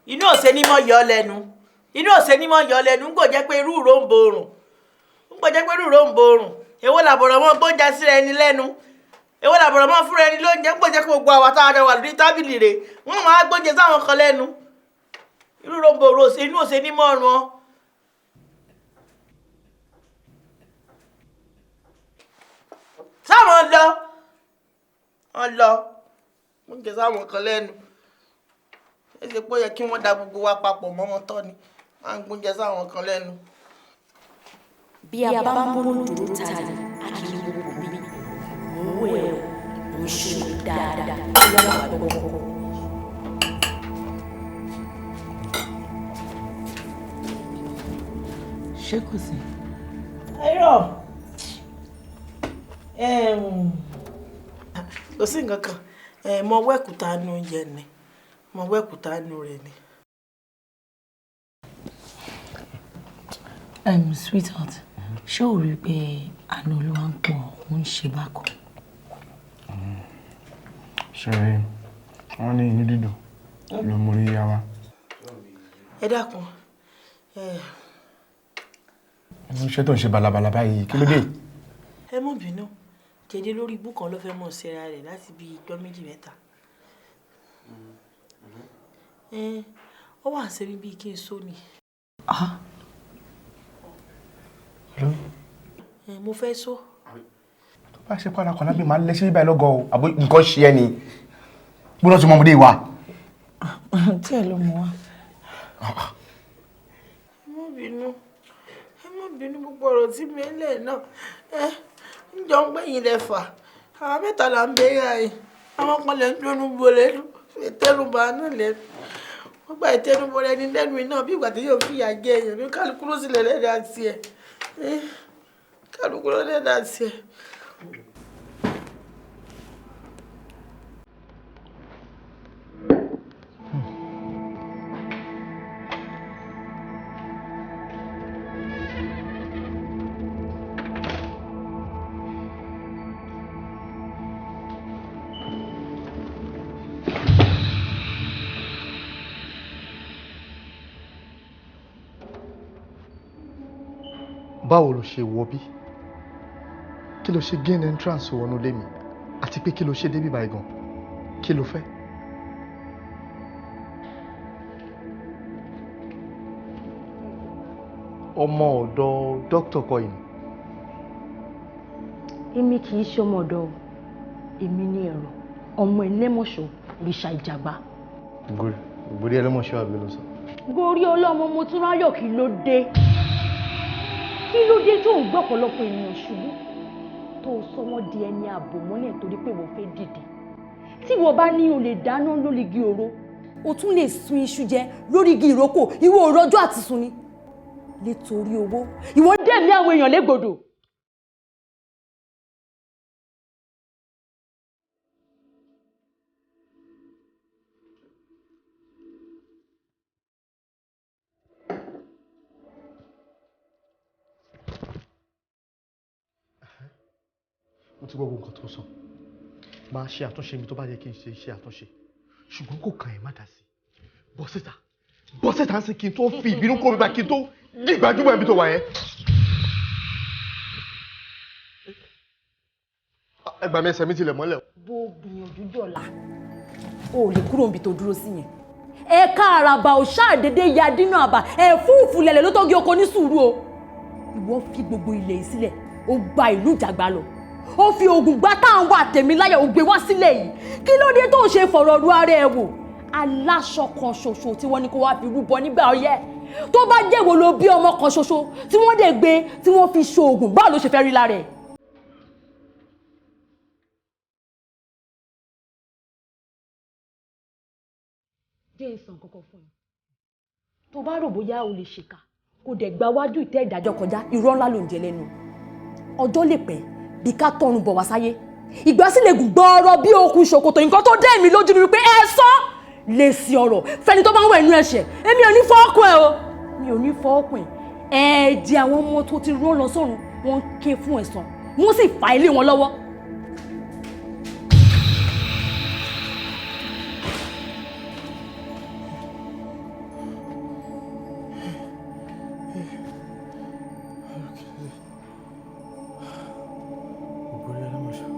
Inú òsè ni mo yọ lẹ́nu, inú òsè ni mo yọ lẹ́nu. N kò jẹ́ pé irú ìró ń borùn, n kò jẹ́ pé irú ìró ń borùn. Èwo làbọ̀rọ̀ wọn gbóúnjẹ síra ẹni lẹ́nu? Èwo làbọ̀rọ̀ mọ́ fúnra ẹni lóúnjẹ ń gbọ́njẹ́ kí gbogbo àwa táwa jọ wà lórí tábìlì rè wọ́n máa gbóúnjẹ sáwọn kan lẹ́nu. Irú rombo rose inú òsè ní mọ́ọ̀rùn ọ́. Sáwọn lọ wọn lọ oúnjẹ sáwọn kan lẹ́nu. Ẹ ṣe pé ó yẹ kí wọ́n da gbogbo wa papọ̀ mọ́ wọn tọ́ ni wọ́n á gbóúnjẹ sáwọn kan lẹ́nu. Bí a bá ń bó dúró ta ni a kì í wo òbí. Mò ń wò ẹ́ o, mò ń ṣe dáadáa, ó yá wà gbọ́gbọ́gbọ́. Ṣé kò sí? Ayọ̀, kò sí nǹkan kan. Mo wẹ́kùtà nu oúnjẹ ni, mo wẹ́kùtà nu rẹ̀ ni. Sweetheart, ṣé o rí i pé àánú Olúwa ń pọ̀ ó ń ṣe bákan? Ṣé wọ́n ní inú dídùn ló mórí yá wa? Ẹ dákun. Iṣẹ́ tó ń ṣe balabala báyìí, kí ló dé? Ẹ mọ̀ bínú, jẹjẹ lórí ibú kan ló fẹ́ mọ̀ síra rẹ̀ láti bí ijọ́ méjì mẹ́ta. Ó wà ṣe mí bíi kí n sọ ni. Mo fẹ́ sọ. Tó bá ṣe pàdà kan lábẹ́ máa lẹ́sẹ̀ bíbá ẹ lọ́gọ̀ o, àbó nǹkan ṣe ẹ ni. Gbọ́dọ̀ tí mo ọmọdé wa. Tí ẹ ló mú wa. Ẹ mọ̀ bínú, ẹ mọ̀ bínú gbogbo ọ̀rọ̀ tí mi lẹ̀ náà. Ẹ ń jọ ń gbẹ̀yìn lẹ fà. Àwọn mẹ́ta là ń bẹ yà yìí. Àwọn kan lè ń dúnú bo lẹ́nu, ìtẹnubà náà lẹ́nu. Wọ́n gba ìtẹnubọ rẹ ní lẹ́nu iná bí ìgbà tí yóò fìyà jẹ èèyàn ní kálukú ló sì lè lẹ́dàá tiẹ̀. Kálukú ló lẹ́dàá tiẹ̀. Báwo ló ṣe wọ bí? Kí ló ṣe gain entrance wọnú ilé mi? Àti pé kí ló ṣe débí báyìí gan? Kí ló fẹ́? Ọmọ ọ̀dọ̀ dókítà kọ́ yìí ni. Èmi kì í ṣe ọmọ ọ̀dọ̀ o, èmi ní ẹ̀rọ, ọmọ ẹlẹ́mọ̀ṣọ́, òrìṣà ìjàgbá. Gorí ẹlẹ́mọ̀ṣọ́ àbí ló sọ? Gorí ọlọ́mọ mo tún ráyọ̀. Kí ló dé? Kí ló dé tó ń gbọ́ ọ̀pọ̀lọpọ̀ ènìyàn ṣubú tó sọ wọ́n di ẹni ààbò mọ́lẹ̀ torí pé wọ́n fẹ́ dìde? Tí wọ́n bá ní o lè dáná lórí igi òro, o tún lè sun iṣu jẹ lórí igi ìrókò. Ìwọ òrọ́jọ́ àti sun ni nítorí owó ìwọ dẹ̀mí àwọn èèyàn légbodò. Mo ti gbọ́ gbogbo nǹkan tó sọ. Máa ṣe àtúnṣe mi tó bá yẹ kí n ṣe iṣẹ́ àtúnṣe, ṣùgbọ́n kò kàn ẹ́, má dá sí. Bọ́ síta, bọ́ síta ń sìn kí n tó fi ìbínú kó mi bá kí n tó di gbajúmọ̀ ibi tó wà yẹn. Ẹ gbà mí, ẹsẹ̀ mi tilẹ̀ mọ́lẹ̀. Bó gbìyànjú dọ̀la, o ò lè kúrò níbi tó dúró sí yẹn. Ẹ̀ka àràbà ò ṣàdédé ya dínà àbà ẹ̀fúùfù lẹ̀lẹ̀ ló tọ́gi oko ní sùúrù o. Ìwọ fi gbogbo ilẹ̀ yìí sílẹ̀, o gba ìlú ìjàgbá lọ, ó fi oògùn gbá táwọn wà tèmi láyà, ó gbé wá sílẹ̀ yìí. Kí ló dé tó ń ṣe fọ̀rọ̀ ru ara ẹ̀ wò? Aláṣọ kan ṣoṣo tí wọ́n ní kó wá fi rúbọ nígbà ọyẹ́, tó bá jẹ́wọ́ ló bí ọmọ kan ṣoṣo tí wọ́n dẹ̀ gbé tí wọ́n fi ṣoògùn, báwo ló ṣe fẹ́ rí lára ẹ̀? Jẹ́ ìsàn kankan fún ẹ. Tó bá rò bóyá o lè ṣèkà kó dẹ̀ gba wájú ìtẹ́ ìdájọ́ kọjá, irọ́ ńlá ló ń jẹ lẹ́nu. Ọjọ́ lè pẹ́ bí ká tọrùn bọ̀ wá sáyé, ìgbà sì lè gùn gbọ́ọ́rọ́ bí okùn ṣòkòtò. Nǹkan tó dẹ́ mi lójú ni wípé ẹ sọ lè sí ọ̀rọ̀ fẹ́ni tó bá ń wẹ̀ nú ẹ̀ṣẹ̀. Èmi ò ní fọ́ọ̀kùn ẹ o, mi ò ní fọ́ọ̀kùn ẹ. Ẹ̀ẹ́dì àwọn ọmọ tó ti rán lọ sọ́run, wọ́n ń ké fún ẹ̀san, wọ́n sì fà ilé wọn lọ́wọ́. Ògbórí ẹlẹ́mọ̀ṣọ́.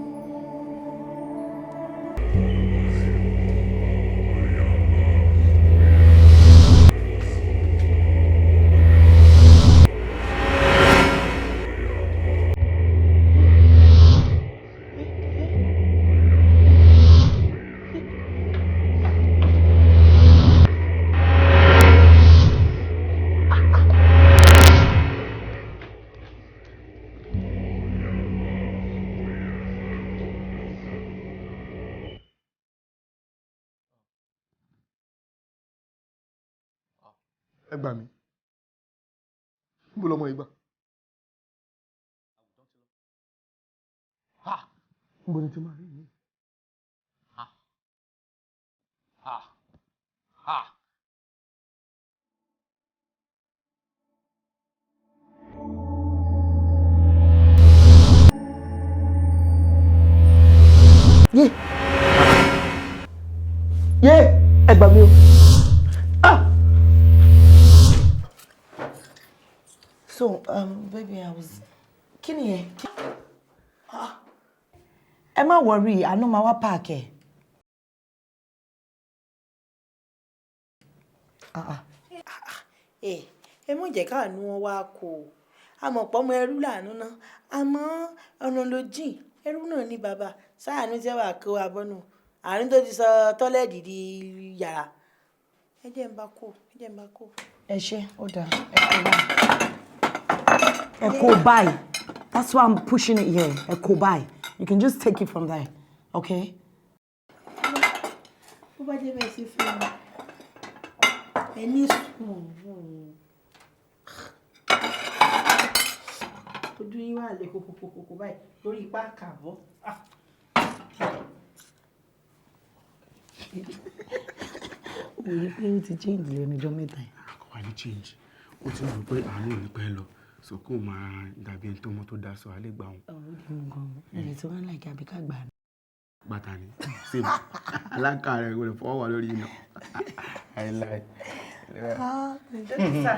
Ẹ gbà mí. Níbo lọmọ yìí gbà? Níbo ni tí máa rí mi? Yé yé, ẹ gbà mí o. Ah! So, baby, I was. Kí ni yẹn? Ah. Ẹ má worry, àánú máa wá park ẹ̀. Ah ah. Ẹ ẹ mọ̀ jẹ́ káàánú wọn wá kó o. Àmọ̀ pọ̀ ọmọ ẹrú làánú ná, àmọ́ ọ̀nà ló jìn, ẹrú náà ní bàbá sáànú tí wàá kó wa bọ́nù àárín tó ti sọ tọ́lẹ̀dì di yàrá. Ẹ jẹ́ ń bá kó, ẹ jẹ́ ń bá kó. Ẹ ṣé, ó dáa, ẹ kó báyìí. Ẹ kó báyìí. That's why I'm pushing it here. Ẹ kó báyìí. You can just take it from there, okay? Bó bá jẹ́ bẹ́ẹ̀ ṣe fẹ́ mi, ẹ ní sùúrù. Ojú yín wà lè kókókókó báyìí lórí ipá kàbọ̀. Òye pé ó ti change lẹ́nu ọjọ́ mẹ́ta yìí. Kò wá ní change. Ó ti mọ̀ pé àánú ò ní pẹ́ lọ. So kó máa dàbí ẹni tó mọ́ tó dá sọ alẹ́ gbà wọn. Ọ̀rọ̀ dì mú gan-an. Ilẹ̀ tí wọ́n ń láìka àbí ká gbà á. Bàtà ni. Ṣé aláǹkà rẹ̀ kò lè fọwọ́ wà lórí iná? Àìláì. Dókítà,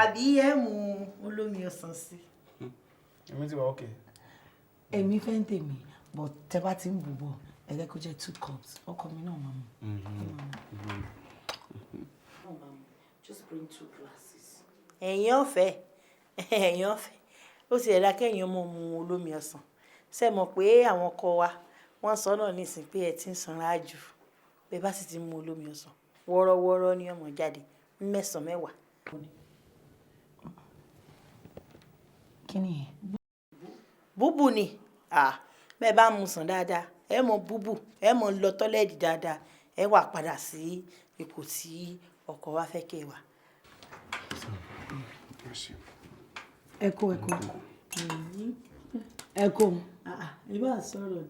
àbí ẹ mú olómi ọsàn sí? Èmi ti wà okay. Èmi fẹ́ ń tèmi, but tẹ bá ti ń bù bọ̀, ẹ jẹ́ kó jẹ́ 2 cups. Ọkọ mi náà máa mú. Just bring two glasses. Ẹ̀yin ọ̀fẹ́, ẹ̀yin ọ̀fẹ́, ó ti ẹ̀dá kẹ́yìn ọmọ mu olómi ọsàn. Ṣé mọ̀ pé àwọn ọkọ wa wọ́n sọ náà nísìn pé ẹ ti ń sanra jù, bẹ́ẹ̀ bá sì ti mu olómi ọsàn wọ́rọ́wọ́rọ́ ní ọmọ jáde mẹ́sàn-án mẹ́wàá. Kí ni yẹn? Búbù ni, bẹ́ẹ̀ bá mu sàn dáadáa, ẹ mọ búbù, ẹ mọ lọ tọ́lẹ́ẹ̀dì dáadáa, ẹ wà padà sí ipò tí ọkọ wa fẹ́ kẹ́ wà. Ẹ kó, ẹ kó. Ẹ kó. Ẹ bá sọ̀rọ̀.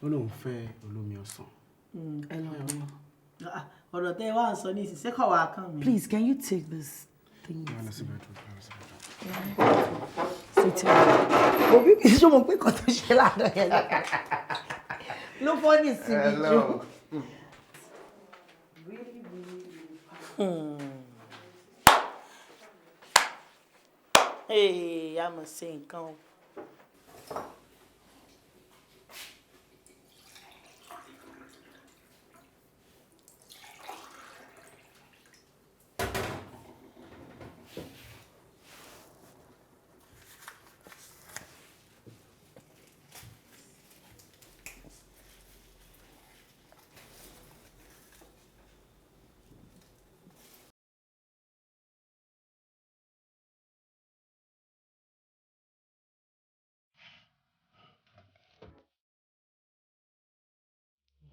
Ó lóun fẹ́ olómi ọsàn. Ẹ lọ bọ̀. Ọ̀rọ̀ tẹ́ ẹ wá ń sọ ní ìsìn sẹ́kọ̀ wá kàn mí. Please, can you take this thing? Lọ sí bedroom, lọ sí bedroom. Sit down. Òbí mi ṣó mọ̀ pé nǹkan tó ṣe lánàá yẹn ló fọ́ ní ìsinmi jù. Ee, a mọ̀ ṣe nǹkan o.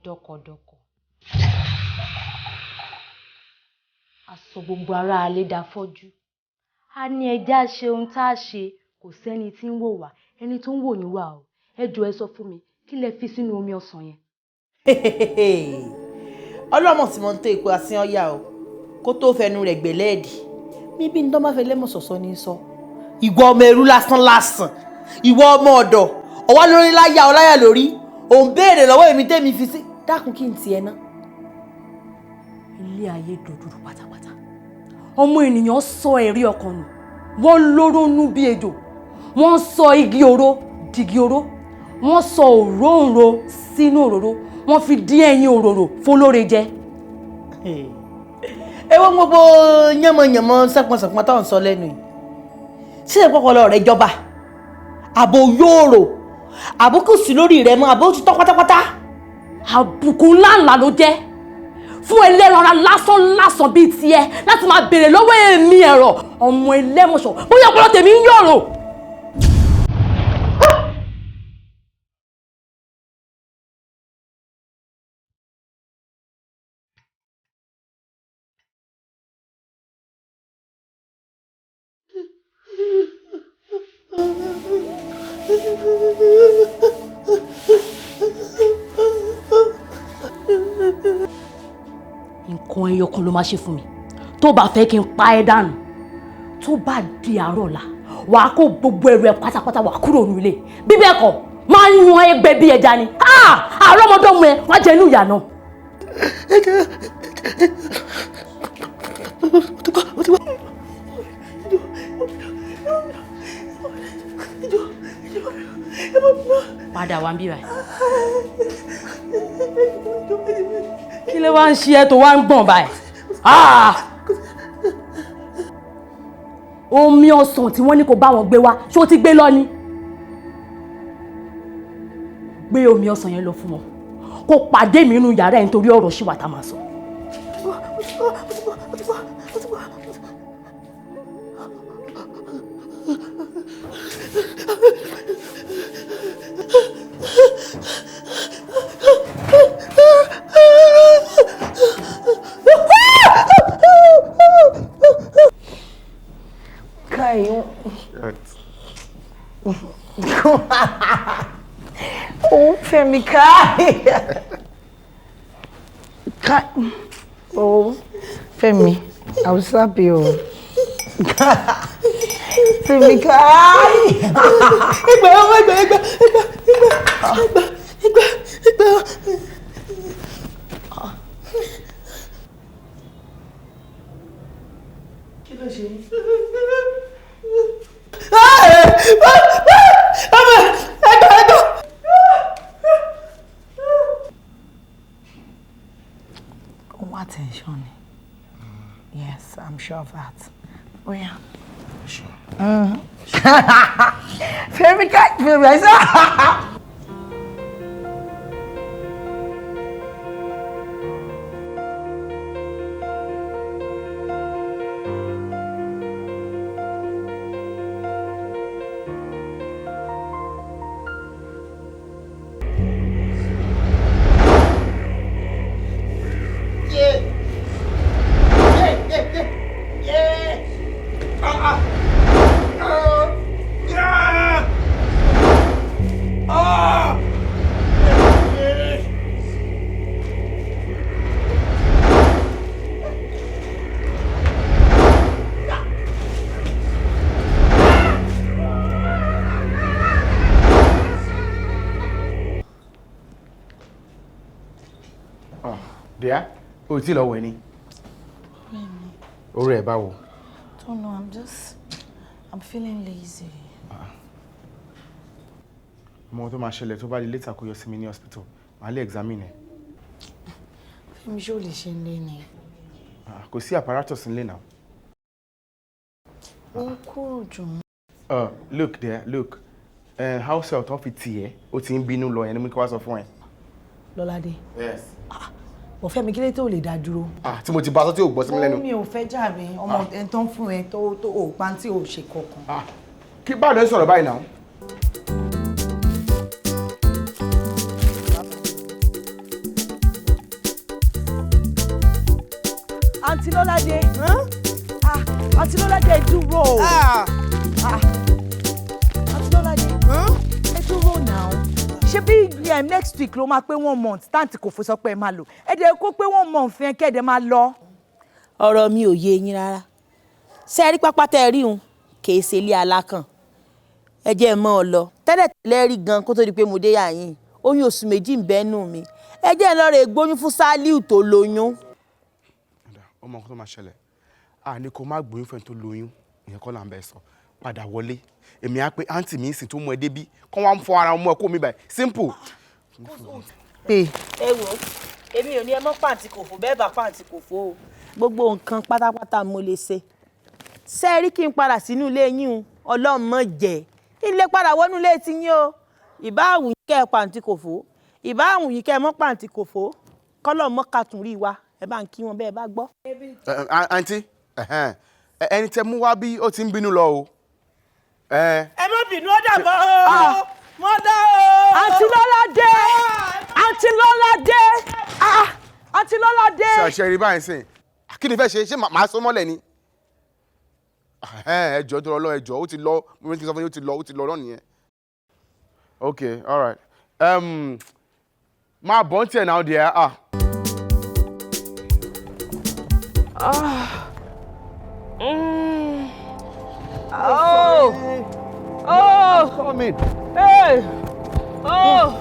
Dọkọdọkọ aṣọ gbogbo ara alẹ́ da fọ́jú. A ní ẹja ṣe ohun tá a ṣe, kò sẹ́ni tí ń wò wá, ẹni tó ń wò yín wà o. Ẹ jọ̀ọ́ ẹ sọ fún mi, kí lẹ fi sínú omi ọsàn yẹn? Ọlọ́mọ tí mo ń tó ipò àsín ọ̀yà o, kó tó fẹnu rẹ̀ gbẹ̀lẹ́ẹ̀dì bíbí ní tó bá fẹ́ lẹ́mọ̀ sọ̀sọ́ ní sọ. Ìwọ ọmọ ẹrú lásán lásán, ìwọ ọmọ ọ̀dọ̀ ọwá lórí láyà ọláyà lórí, òun béèrè lọ́wọ́ èmi tẹ́mi fi sí. Dákun, kí n tiẹ̀ ná. Ilé ayé dòdòdò pátápátá, ọmọ ènìyàn sọ ẹ̀rí ọkàn nù, wọ́n lóró nú bí ejò, wọ́n sọ igi oró digi oró, wọ́n sọ òróǹro sínú òróró, wọ́n fi dín ẹyin òróró fọlóore jẹ. Ewo gbogbo yánmọyànmọ sẹpọnsẹpọn tó ń sọ lẹ́nu yìí, ṣé ìpọkọlọ rẹ jọba àbò yóòrò àbùkù sí lórí rẹ mọ àbò ti tọ́ pátápátá. Àbùkù ńláńlá ló jẹ́ fún ẹlẹ́ranra lásán lásán bíi tiẹ̀ láti máa béèrè lọ́wọ́ èmi ẹ̀rọ ọmọ ẹlẹ́mọ̀ṣọ́ bóyá ọpọlọ tèmi ń yọ̀rọ̀. Nǹkan ẹyọ kan ló máa ṣe fún mi tó bá fẹ́ kí n pa ẹ́ dànù. Tó bá di àárọ̀ ọ̀la, wàá kó gbogbo ẹrù ẹ pátápátá, wàá kúrò nílé. Bí bẹ́ẹ̀ kọ́, máa ń yan ẹgbẹ́ bí ẹja ni. Àárọ̀ ọmọdọ́mọ ẹ wá jẹ inú ìyá náà. Padà wá ń bí báyìí. Kí ló wá ń ṣe ẹ́ tó wá ń gbọ̀n báyìí? Omi ọsàn tí wọ́n ní kó bá wọn gbé wá, ṣé o ti gbé lọ ni? Gbé omi ọsàn yẹn lọ fún wọn, kó pàdé mi nínú yàrá ẹ̀ nítorí ọ̀rọ̀ ṣì wà tá a máa sọ. Kai. Oh, Femi Kai. Kai. Oh, Femi, I will slap you. Femi Kai. Ẹgbẹ́ ọmọ ẹgbẹ́ ẹgbẹ́ ẹgbẹ́ ẹgbẹ́ ẹgbẹ́ ẹgbẹ́. Kí ló ṣe yín? Attention. Yes, I'm sure of that. Oh yeah. Sure. Femi Kai, Femi, I said. Dear, o ti lọ wẹ̀ ni. Orí ẹ̀ báwo? Don't know, I'm feeling lazy. Ọmọ tó máa ṣẹlẹ̀ tó bá di later kó yọ sí mi ní hospital, màá lè examine ẹ. Fẹ́mi, ṣé o lè ṣe ń lé ni? Kò sí apparatus nílé náà. Ó kúrò jù. Look there, look. House help tó fi tì ẹ́, ó ti ń bínú lọ yẹn ni mo ní kí wá sọ fún ẹ. Lọ́ládé. Yes. Bọ̀ Fẹ́mi, kí ló tó lè dá dúró? Tí mo ti bá aṣọ tí ò gbọ́ sí mi lẹ́nu. Mi ò fẹ́ jàre, ọmọ ẹni tó ń fún ẹ tó ò pa tí ò ṣe kankan. Kí báwo ló ń sọ̀rọ̀ báyìí náà? Àǹtí Lọ́ládé. Àǹtí Lọ́ládé, ẹ dúró. Àǹtí Lọ́ládé, ẹ dúró náà. Ṣé bí next week ló máa pé 1 month táǹtì kò fò sọ pé ẹ máa lò, ẹ dẹ̀ kó pé 1 month yẹn kẹ́ẹ̀dẹ̀ máa lọ. Ọ̀rọ̀ mi ò yé yín rárá. Ṣé ẹ rí pápá tẹ́ ẹ rí un kì í ṣe ilé alákàn, ẹ jẹ́ ẹ mọ́ ọ lọ tẹ́lẹ̀ tẹ́lẹ̀ rí gan kó tó di pé mo dé yà yín, oyún oṣù 2 ń bẹ́nu mi, ẹ jẹ́ ẹ lọ́ọ́ rẹ̀ gbóyún fún Sálíù tó lóyún. Ọmọ nǹkan tó máa ṣẹlẹ̀, àní kò má gbóyún fẹ́ tó lóyún, ìyẹn kọ́ là ń bẹ sọ. Padà wọlé, èmi á pé àǹtí mi ń sìn tó mú ẹ débí kọ́ wá ń fọ ara ọmọ ẹ kó mi báyìí, simple. Ẹ wo, èmi ò ní ẹ mọ́ pàǹtí kò fò, bẹ́ẹ̀ bá pàǹtí kò fò o, gbogbo nǹkan pátápátá mo lè ṣe. Ṣé ẹ rí kí n padà sínú ilé yín o, Ọlọ́run mọ̀ jẹ́ ilé padà wọnú ilé ti yín o, ìbá àwùn yín kẹ́ ẹ pàǹtí kò fò, ìbá àwùn yín kẹ́ ẹ mọ́ pàǹtí kò fò, kọ́lọ́ mọ́ kàtún rí wa, ẹ bá ń kí wọn bẹ́ẹ̀ bá gbọ́. Àǹtí, ẹni tẹ mú wá bí ó ti ń bínú lọ o. Ẹ má bínú, ó dàbọ̀ o, mo dá o. Àǹtí Lọ́ládé, Àǹtí Lọ́ládé, Àǹtí Lọ́ládé. Ṣe rí báyìí sìn, kí ni fẹ́ ṣe, ṣé màá sọ mọ́lẹ̀ ni? Ẹ jọ̀ọ́, nítorí Ọlọ́run, ẹ jọ̀ọ́, ó ti lọ. Mo ní kí n sọ fún yín, ó ti lọ, ó ti lọ náà nìyẹn. Okay, all right. Máa bọ̀ ń tiẹ̀ náà díẹ̀ ah. Ah. Oh. Oh. I'm coming. Hey. Oh.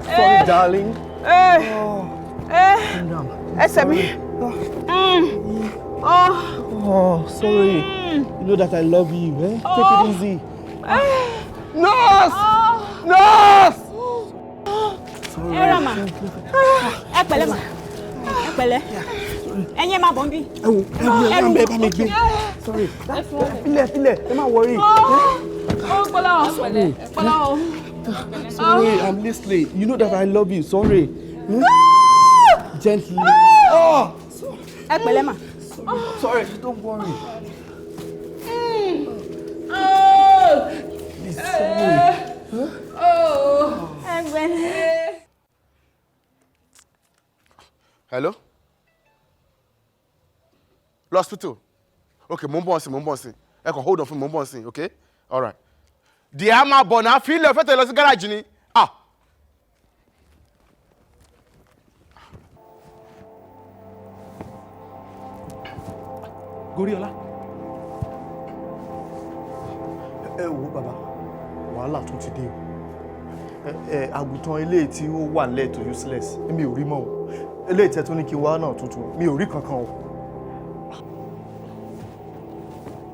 Sorry, Hey. Darling. Hey. Oh. Hey. Calm down. Ẹsẹ̀ mi. Oh. Oh, sorry. You know that I love you, eh? Take it easy. Nurse! Nurse! Sorry. Ẹ rà mà, ẹ pẹ̀lẹ́ mà, ẹ pẹ̀lẹ́, ẹ̀yin ẹ máa bọ̀ ń bí. Ẹ wo, ẹ wo, ẹ bá mi gbé. Sorry. Filẹ̀, filẹ̀, ẹ má worry. Ó gbọ́dọ̀ ẹ pẹ̀lẹ́, ẹ pẹ̀lẹ́ o. Sorry, I'm listening. You know that I love you. Sorry. Hmm? Gently. Oh! Ẹ pẹ̀lẹ́ mà. Sorry, don't worry. Please, sorry. Huh? Ẹ pẹ̀lẹ́. Hello? Hospital. Okay, mo ń bọ̀ sí, mo ń bọ̀ sí. Ẹ kàn hold on fún mi, mo ń bọ̀ sí, okay? All right. Díẹ̀ máa bọ̀ náà, fi ilẹ̀ fẹ́ tẹ̀lé lọ sí gáràjì ni. Ah! Goriola. Ẹ wo bàbá, wàhálà tún ti dé o. Ẹ àgùntàn eléyìí tí ó wà nílẹ̀ tó useless, mi ò rí mọ́ o. Eléyìí tẹ́ tún ní kí n wá náà tuntun, mi ò rí kankan o.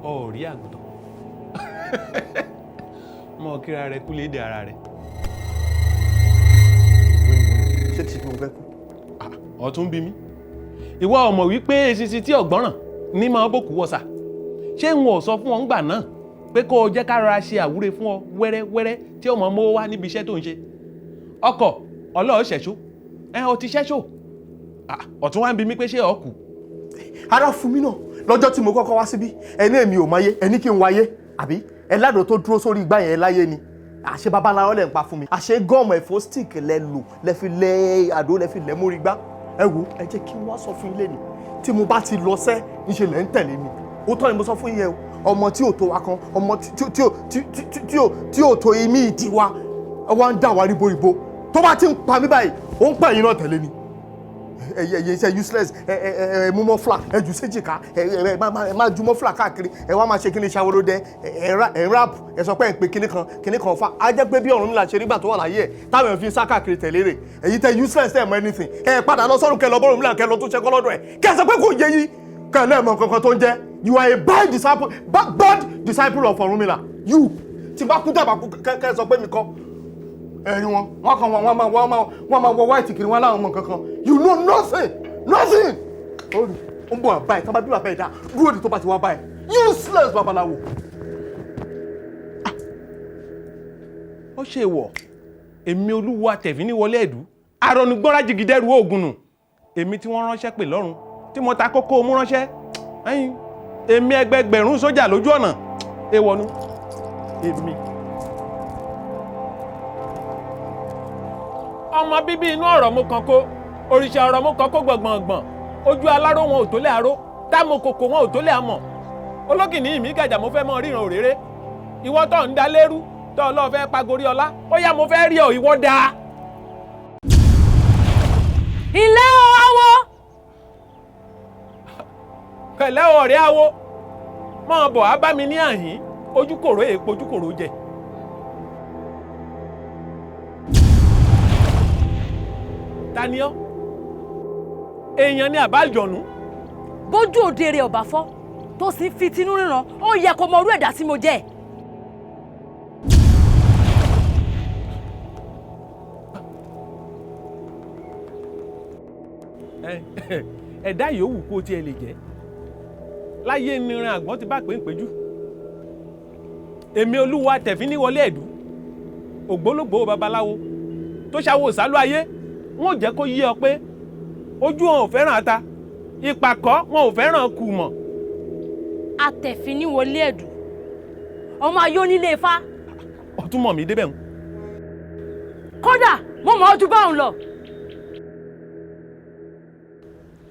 Ọ ò rí àgùntàn mọ kíra rẹ kú léde ara rẹ. Ṣé tí mo fẹ́ kú? Ọ̀tún bí mi, ìwọ ọmọ wípé eṣinṣin tí ọ̀gbọ́ràn ní máa bòkú wọ̀sà. Ṣé n ò sọ fún ọ ńgbà náà pé kó o jẹ́ ká rọra ṣe àwúre fún ọ wẹ́rẹ́wẹ́rẹ́ tí ọmọ mówó wá níbi iṣẹ́ tó ń ṣe? Ọkọ̀ ọlọ́ọ̀ ṣẹ̀ṣó, ẹ ọ ti ṣẹ́ṣó. Ọ̀tún wá ń bi mí pé ṣé ọ kù. Ara fún mi náà lọ́jọ́ tí mo kọ́kọ́ wá síbí, ẹni èmi ò máyé, ẹni kí n wáyé, àbí ẹ ládùn tó dúró sórí igbá yẹn láyé ni. Àṣé babaláwo lẹ̀ ń pa fún mi, àṣé gọ́ọ̀mù ẹ̀fọ́ stick lẹ lò, lẹ fi lẹ àdó, lẹ fi lẹ mórí gbá. Ẹ wo, ẹ jẹ́ kí n wá sọ fún ilé ni, tí mo bá ti lọ sẹ́, ńṣe lẹ̀ ń tẹ̀lé mi. Ó tọ́ ni mo sọ fún yẹn o. Ọmọ tí ò tó wa kan, ọmọ tí ò tó imí ìdí wa, ẹ wá ń dà wá ríboríbo. Tó bá ti ń pa mí báyìí, ó ń pè yín náà tẹ̀lé ni. Ẹ ẹ iṣẹ́ useless. Ẹ ẹ ẹ mú mọ́flà, ẹ jù séjìká, ẹ ẹ ẹ má ju mọ́flà káàkiri, ẹ wá máa ṣe kíni ṣàwòrán, ẹ ẹ rap, ẹ sọ pé ẹ ń pe kíní kan kíní kan fa. Á jẹ́ pé bí Ọ̀rúnmìlà ṣe nígbà tó wà láyé ẹ̀ táwọn èèyàn fi ń sá káàkiri tẹ̀lé rè. Èyí tẹ useless, tẹ̀ mọ́ anything. Ẹ padà lọ sọ́run, kẹ lọ bọ́rùnmìlà, kẹ lọ tó ṣẹkọ́ lọ́dọ̀ ẹ, kẹ sọ pé kò yẹ yín, kẹ lẹ́ẹ̀mọ kankan tó ń jẹ́. You are a bad disciple, bad, bad disciple of Ọ̀rúnmìlà. You tí bá kú dàbà kú, kẹ sọ pé mi kọ́. Ẹ̀rí wọn, wọn kàn wọn máa wọ white kiri, wọn láwọn mọ kankan. You know nothing, nothing. Ó rí ó ń bọ̀ báyìí, tó bá bí bàbá ẹ̀ dá dúró de, tó bá ti wá báyìí, useless babaláwo. Ó ṣe wọ̀, èmi olúwa tẹ̀fín ní wọlé ẹ̀dú arọnugbọ́nra jìgìdẹ́rù oògùn nù. Èmi tí wọ́n ránṣẹ́ pè lọ́run tí mo ta kókó mú ránṣẹ́ ẹ̀yìn, èmi ẹgbẹgbẹ̀rún sójà lójú ọ̀nà èèwọ̀ nu èmi. Ọmọ bíbí inú ọ̀rọ̀ mo kàn kó òrìṣà ọ̀rọ̀ mo kàn kó gbọ̀ngbọ̀ngbọ̀n. Ojú aláró wọn ò tó lé aró, táàmù kòkò wọn ò tó lé amọ̀. Ológìní ìmí gàjà, mo fẹ́ mọ ríran òréré. Ìwọ tó ń da lérú tó ọlọ́ọ̀ fẹ́ pa Goriola, ó yá, mo fẹ́ rí ọ, ìwọ dáa. Ilé o, awo. Pẹ̀lẹ́ ọ̀rẹ́ awo, máa bọ̀ á bá mi ní àhín. Ojúkòrò èèpo ojúkòrò jẹ. Ta ni ọ́? Èèyàn ni àbájọ̀nú? Bójú òde rẹ̀ ọ̀bà fọ́ tó sì ń fi tinú ríran, ó yẹ kó mọ irú ẹ̀dá tí mo jẹ́. Ẹ̀dá yòówù kó tiẹ̀ lè jẹ́ láyé, níran àgbọ̀n ti bá pè ń péjú. Èmi olúwa tẹ̀fín níwọlé ẹ̀dú, ògbólógbòó babaláwo tó ṣàwò sálú ayé, wọn ò jẹ́ kó yé ọ pé ojú wọn ò fẹ́ràn ata, ìpàkọ́ wọn ò fẹ́ràn kùmọ̀. Atẹ̀fín níwọlé ẹ̀dù, ọmọ ayé onílé ifá. Ọtún mọ̀ mí débẹ̀ ń. Kódà mo mọ̀ ọ́ ju báwọn lọ.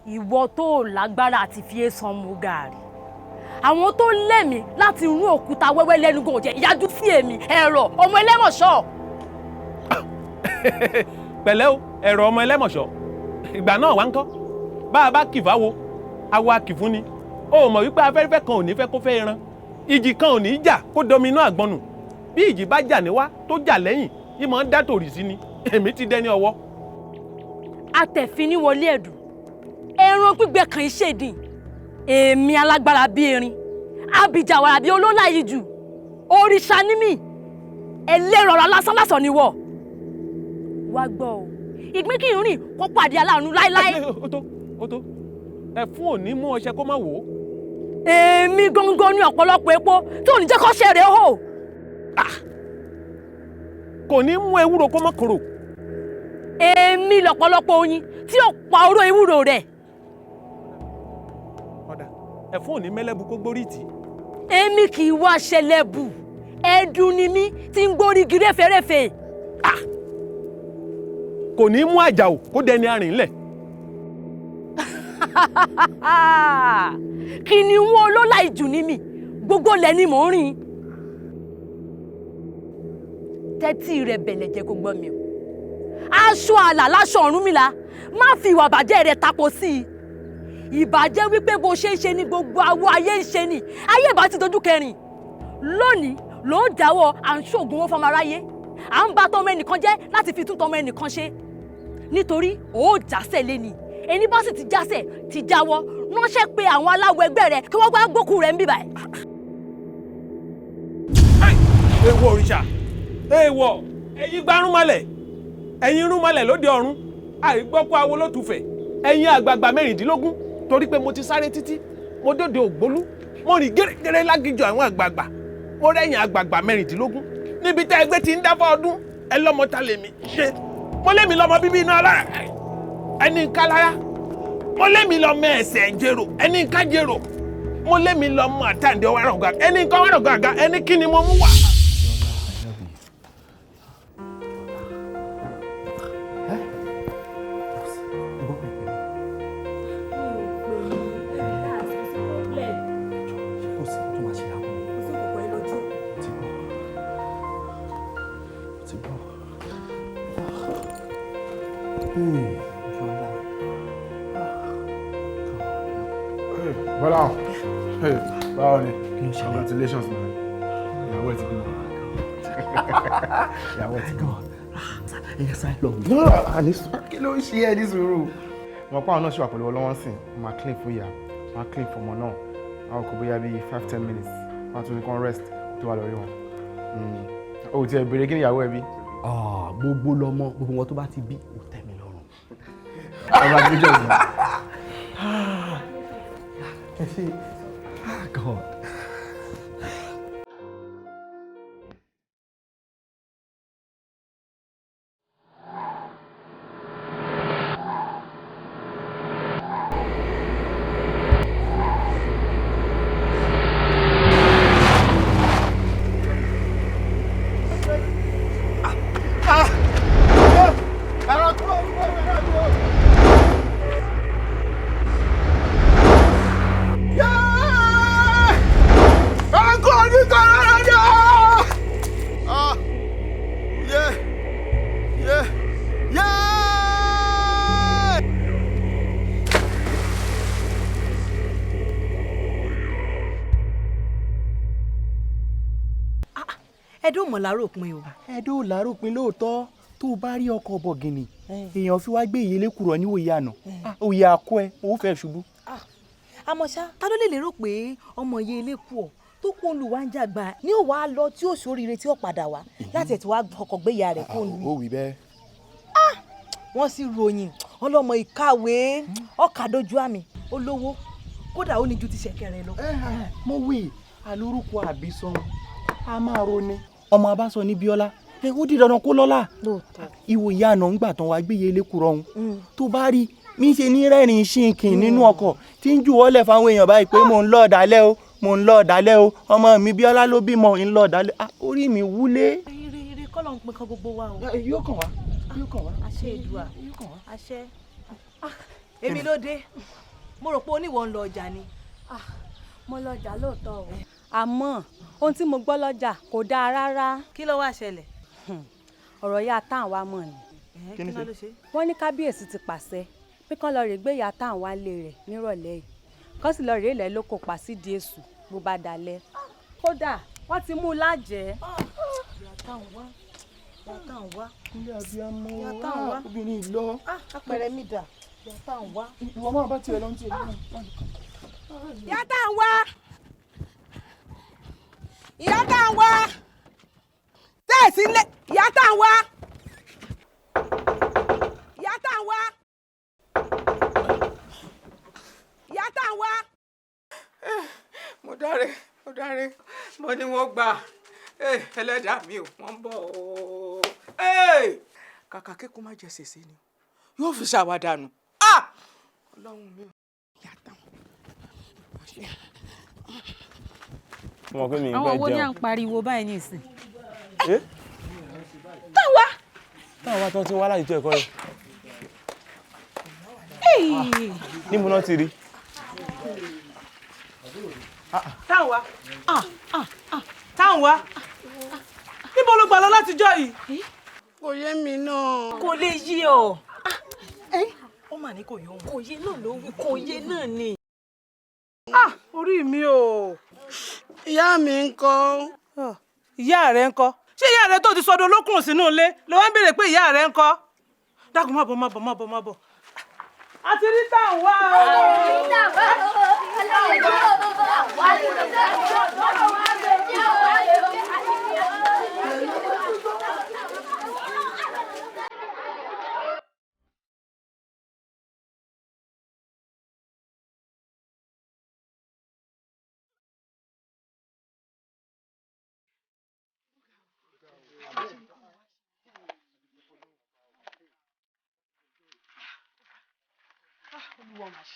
Ìwọ tó o lágbára àti fi èèsàn mu gààrí, Àwọn tó lẹ́mìí láti rún òkúta wẹ́wẹ́ lẹ́nu gò jẹ́ ìyájú sí èmi ẹ̀rọ ọmọ ẹlẹ́mọ̀ṣọ́. Pẹ̀lẹ́ o, ẹ̀rọ ọmọ ẹlẹ́mọ̀ṣọ́. Ìgbà náà wá ń kọ́ bá a bá kìfà wo awo akìfún ni. O mọ̀ wípé afẹ́fẹ́ kan ò ní fẹ́ kó fẹ́ ẹran, ìjì kan ò ní jà kó dominú àgbọnù. Bí ìjì bá jà níwá tó jà lẹ́yìn, ìmọ̀ ń dá tòrì sí ni. Èmi ti dẹni ọwọ́. Atẹ̀fín ní wọlé ẹ̀dùn, ẹran gbígbẹ kan ìṣèdìn. Èmi alágbára bíi erin, abìjàwàrà bíi olólàyè jù, òrìṣà ní mí, ẹlẹ́rọ̀ọ́rọ̀ lásánlásán ni wọ̀. Wá gbọ́ o, ìgbín kì í rìn kó pàdé aláàánú láéláé. Ó tó, ó tó, ẹ̀fún ò ní mú ọṣẹ kó má wò ó. Èmi gangan ní ọ̀pọ̀lọpọ̀ epo tí ò ní jẹ́ kó ṣe rèé hò. Kò ní mú ewúro kó má korò. Èmi lọ̀pọ̀lọpọ̀ oyin tí ò pa oró ewúro rẹ̀. Ọ̀dà, ẹ̀fún ò ní mẹ́lẹ́bu kó gbórí tì. Èmi kì í wá ṣẹlẹ́bù, ẹ̀dùn ni mí tí ń gbórí igi réferéfe. Kò ní mú àjàò kó dẹni arìn lẹ̀. Kìnìún olólà ìjù ni mí, gbogbo lẹ̀ ni mò ń rìn. Tẹ́tí rẹ̀ bẹ̀lẹ̀ jẹ́ kó gbọ́ mi o. Aṣọ àlà láṣọ Ọ̀rúnmìlà, má fi ìwà bàjẹ́ rẹ̀ tapo sí i. Ìbàjẹ́ wípé bó ṣe ń ṣe ni gbogbo awo ayé ń ṣe ni, ayé ìbá ti dojú kẹrin. Lónìí ló ń dáwọ́ à ń ṣoògùn owó fọmọ aráyé, à ń bà tọmọ ẹnìkan jẹ́ láti fi tún tọmọ ẹnìkan ṣe. Nítorí ó jásẹ̀ lé ni, ẹni bá sì ti jásẹ̀ ti jáwọ́, ránṣẹ́ pé àwọn aláwọ̀ ẹgbẹ́ rẹ̀ kí wọ́n gbá gbókù rẹ̀ ń bíbà ẹ̀. Èèwọ̀ òrìṣà, èèwọ̀, ẹ̀yin gbarúnmalẹ̀, ẹ̀yin rúnmalẹ̀ lóde ọ̀run, àìgbọ́kú awo ló tufẹ̀, ẹ̀yin àgbààgbà 16, torí pé mo ti sáré títí, mo dóde ògbólú, mo rìn gẹ́rẹ́gẹ́rẹ́ lágìjọ àwọn àgbààgbà, mo rẹ́yìn àgbààgbà 16, níbi tá ẹgbẹ́ ti ń dáfọ́ ọdún, ẹ lọ́mọ ta lèmi ṣe, mo lémi lọ́mọ bíbí iná alára, ẹni ń ká lára, mo lémi lọ́mọ ẹsẹ̀ jèrò, ẹni ń ká jèrò, mo lémi lọ́mọ àtàǹdé ọwọ́ àrọ̀gà, ẹni ń ká ọwọ́ àrọ̀gà, ẹni kí ni mo mú wá. Bọ́lá, báwo ni? Congratulations, man. Ìyàwó ẹ̀ ti bímọ. Ìyàwó ẹ̀ ti bímọ. Ẹyẹ sáré lọ. No, àní kí ló ń ṣe ẹ ní sùúrù? Mo pa àwọn náà ṣì wà pẹ̀lú ọlọ́wọ́n sìn, mo máa clean fún ìyá, mo máa clean fún ọmọ náà. Àwọn kò bóyá bíi 5-10 minutes, wọ́n á tún ní kán rest tó wà lórí wọn. O ti ẹ̀ béèrè kí ni ìyàwó ẹ bí? Gbogbo lọmọ, gbogbo wọn tó bá ti bí, ó tẹ́ mi lọ́rùn. Congratulations, man. Ẹ ṣé. God. Ẹdùn mọ̀ láròpin o. Ẹdùn láròpin lóòótọ́, tó o bá rí ọkọ̀ bọ̀gìnì èèyàn fi wá gbé ìyẹlé kúrò níwòye àná, òye àkọ́ ẹ òun fẹ́ ṣubú. Àmọ́ ṣá, ta ló lè lérò pé ọmọ iye ilé kú ọ tó kó olùwà ń jàgbá ní ò wá lọ tí ó ṣoríire tí ó padà wá láti ẹ̀ tí wàá ọkọ̀ gbé ìyá rẹ̀ kó lu. Ó wí bẹ́ẹ̀. Wọ́n sì ròyìn ọlọ́mọ ìkàwé ọkà dojú àmì olówó, kódà ó ní ju ti ṣẹ̀kẹ̀rẹ̀ lọ. Mo wí alórúkọ àbísọ a máa roni ọmọ abáṣọ ní Bíọ́lá, ó di dandan kó lọ́lá. Ìwò ìyá àná ń gbà tán wá gbéye lékùrọ̀ ọ̀hún tó bá rí mi ṣe ní rẹ́rìn ṣìnkìn nínú ọkọ̀ tí ń jùwọ́lẹ̀ fáwọn èèyàn báyìí pé mò ń lọ ọ̀dàlẹ̀ o, mò ń lọ ọ̀dàlẹ̀ o, ọmọ mi Bíọ́lá ló bímọ, ń lọ ọ̀dàlẹ̀, orí mi wúlé. Ire ire kọ́ ló ń pin kan gbogbo wa o. Yóò kàn wá, yóò kàn wá. Àṣẹ Èdùà, àṣẹ. Èmi ló dé, mo rò pé oníwọ̀ ń lọ ọjà ni. Mo lọ́jà lóòótọ́ o. Àmọ́ ohun tí mo gbọ́ lọ́jà kò dáa rárá. Kí ló wá ṣẹlẹ̀? Ọ̀rọ̀ ìyá táwọn wá mọ̀ ni. Kí ni ló ṣe? Wọ́n ní kábíyèsí ti pàṣẹ pé kán lọ rè gbé ìyá táwọn wá lé rẹ̀ nírọ̀lẹ́ yìí, kán sì lọ rè lẹ́ lóko pa sídìí èṣù bó bá dalẹ̀. Kódà wọ́n ti mú un lájẹ̀ẹ́. Ìyá táwọn wá, ìyá táwọn wá. Ilé abiyamọ. Ìyá táwọn wá. Obìnrin lọ. Apẹ̀rẹ̀ mi dà, ìyá táwọn wá. Ìwọ máa bá tiẹ̀ lọ ní tiẹ̀. Ìyá tá ń wá, ìyá tá ń wá, tẹ́ẹ̀sì ńlẹ̀, ìyá tá ń wá, ìyá tá ń wá, ìyá tá ń wá. Mo dáre, mo dáre, mo ní wọ́n gbà. Ẹlẹ́dàá mi ò, wọ́n ń bọ̀ ooo. Kàkà kíkún má jẹ sèse ni yóò fi ṣàwádànù. Ọlọ́run mi ò. Mo mọ̀ pé mi ń Àwọn pẹ́ wo ni à jẹun. ń pariwo báyìí nísìn? Eh? Táwa. Táwa tó ti wá láti tó ẹ̀kọ́ rẹ̀. Níbo náà ti rí? Táwa, táwa, níbo ló gbà lọ látijọ́ yìí? Kò yé mi náà. Kò lè yí ọ. Ó mà ní kò yé òun. Kò yé náà ló wí, kò yé náà ni. Ah, orí mi o. Ìyá mi ń kọ́. Ìyá rẹ ń kọ́? Ṣé ìyá rẹ tó ti sọdọ̀ olókùn sínú ilé ló wá ń béèrè pé ìyá rẹ ń kọ́? Dákun, má bọ̀, má bọ̀, má bọ̀, má bọ̀. A ti rí táwọn wá o.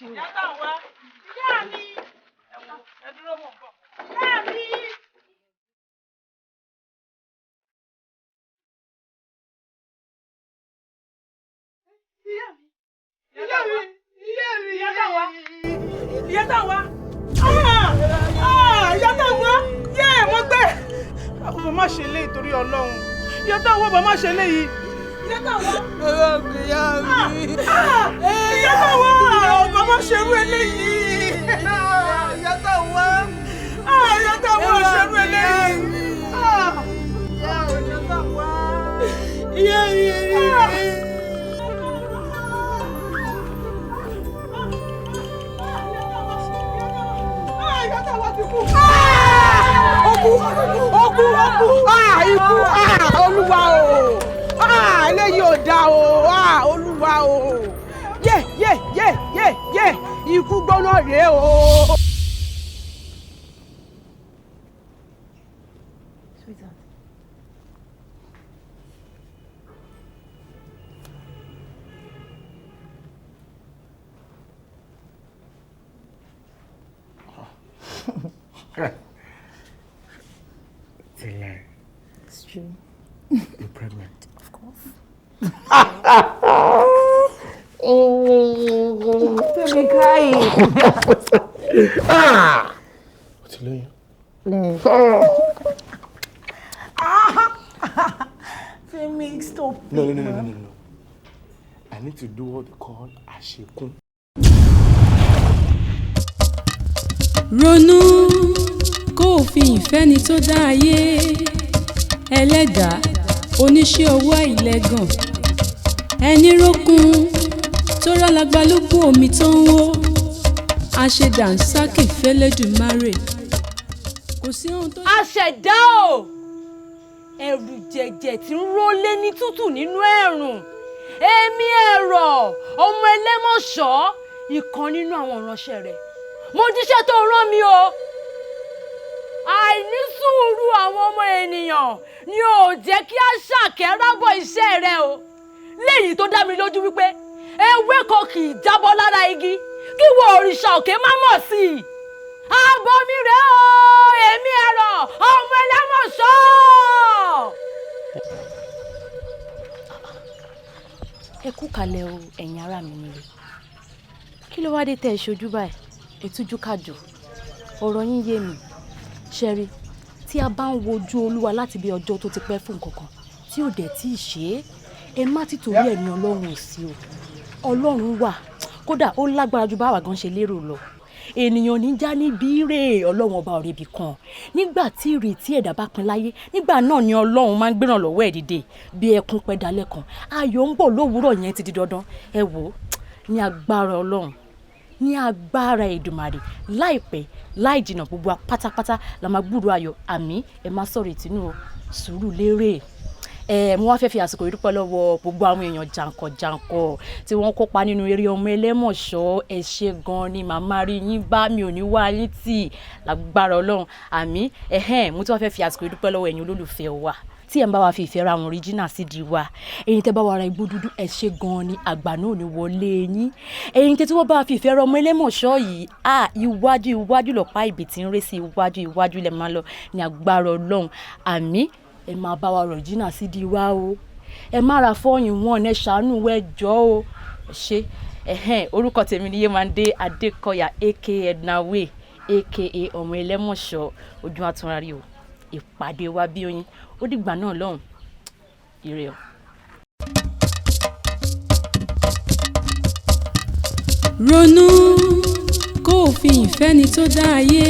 Ìyá táwọn wá. Ìyá mi. Ẹ dúró, mò ń bọ̀. Ìyá mi. Ìyá mi. Ìyá mi. Ìyá mi. Ìyá táwa. Ìyá táwa. Ah! Ah! Ìyá táwa. Yé mo gbé. Bàbá má ṣe léyìí torí Ọlọ́run. Ìyá táwa, bàbá má ṣe léyìí. Ìyá táwa. Ìyá mi. Ìyá táwa. Bàbá má ṣe irú eléyìí. Ìyá táwa. Ìyá táwa ò ṣe irú eléyìí. Ìyá táwa. Ìyá mi rí mi. Ìyá táwa ti kú. Ó kú, ó kú, ó kú. Ikú, Olúwa o. Eléyìí ò dáa o. Olúwa o. Yé yé yé yé yé, ikú gbóná rèé o. Sweetheart. It's a lie. It's true. You're pregnant. Of course. Fẹ́mi crying. Ah! O ti lóyún. Fẹ́mi, stop. No, no, no, no, no, no, no. I need to do what they call àṣekún. Ronú kó o fi ìfẹ́ni tó dá ayé, ẹlẹ́dàá oníṣẹ́ ọwọ́ àìlẹ́gàn, ẹni rókun tó rálagbalúgbú omi tó ń wó àṣedànsákì fẹ́lẹ́dùmarè, kò sí ohun tó. Aṣẹ̀dá o, ẹ̀rù jẹ̀jẹ̀ tí ń rólé ní tútù nínú ẹ̀rùn, èmi ẹ̀rọ ọmọ ẹlẹ́mọ̀ṣọ́, ìkan nínú àwọn ìránṣẹ́ rẹ̀, mo jíṣẹ́ tó rán mi o. Àìní sùúrù àwọn ọmọ ènìyàn ni ò jẹ́ kí á ṣàkẹ́rábọ̀ iṣẹ́ rẹ o, léyìí tó dá mi lójú wípé ewé kan kì í jábọ́ lára igi kí wo òrìṣà òkè má mọ̀ sí i. Àbọ̀ mi rèé o, èmi ẹ̀rọ ọmọ ẹlẹ́mọ̀ṣọ́. Ẹ kú kalẹ̀ o, ẹ̀yin ará mi nílé. Kí ló wá dé tẹ́ ẹ ṣojú báyìí? Ètújú kájọ. Ọ̀rọ̀ yín yé mi. Ṣẹ́rí, tí a bá ń wojú Olúwa láti bí ọjọ́ tó ti pẹ́ fún nǹkan kan tí ò dẹ̀ tí ì ṣe é, ẹ má ti torí ẹ̀ ní Ọlọ́run ò sí o. Ọlọ́run wà, kódà ó lágbára ju báwa gan ṣe lérò lọ. Ènìyàn ní já níbi rè Ọlọ́run ọba òrebì kan. Nígbà tí ìrètí ẹ̀dá bá pin láyé, nígbà náà ni Ọlọ́run máa ń gbéràn lọ́wọ́ ẹ̀ dìde bí ẹkún pẹ́ dalẹ́ kan. Ayọ̀ ń bọ̀ lówùúrọ̀ yẹn ti di dandan. Ẹ wò ó, ní agbára Ọlọ́run, ní agbára Èdùmàrè, láìpẹ́ láì jìnnà gbogbo wa pátápátá la máa gbúròó ayọ̀. Àmín. Ẹ má sọ̀rọ̀ ìtinú o, sùúrù lérè. Ẹ mo wá fẹ́ fi àsìkò yìí dúpẹ́ lọ́wọ́ gbogbo àwọn èèyàn jàǹkànjàǹkàn tí wọ́n kópa nínú eré ọmọ ẹlẹ́mọ̀ṣọ́. Ẹ ṣé gan ni, màmá rí yín bá mi ò ní wá yín tì lágbára Ọlọ́run. Àmín. Ẹ̀hẹ́n, mo tún wá fẹ́ fi àsìkò yìí dúpẹ́ lọ́wọ́ ẹ̀yin olólùfẹ́ wa tí ẹ̀ ń bá wa fi ìfẹ́ ra àwọn original CD wa. Ẹ̀yin tẹ́ bá wa ra igbó dúdú, ẹ ṣé gan ni, àgbà náà ò ní wọlé yín. Ẹ̀yin tẹ́ tí wọ́n bá wa fi ìfẹ́ ra ọmọ ẹlẹ́mọ̀ṣọ́ yìí, à iwájú iwájú lọ̀pá ìbí tí ń ré sí, iwájú iwájú lẹ máa lọ ní agbára Ọlọ́run. Àmín. Ẹ máa bá wa original CD wa o. Ẹ má ra fọ́yìn wọn, ẹ ṣàánú ẹ jọ̀ọ́ o. Ẹ ṣé. Ẹ̀hẹ́n, orúkọ tèmi ni Yéwándé Adékọ̀yà aka Edna Way aka ọmọ ẹlẹ́mọ̀ṣọ́. Ojú àtúnrárí o. Ìpàdé wa bí oyin. Ó dìgbà náà lọ́hùn. Ire o. Ronú kó o fi ìfẹ́ni tó dá ayé,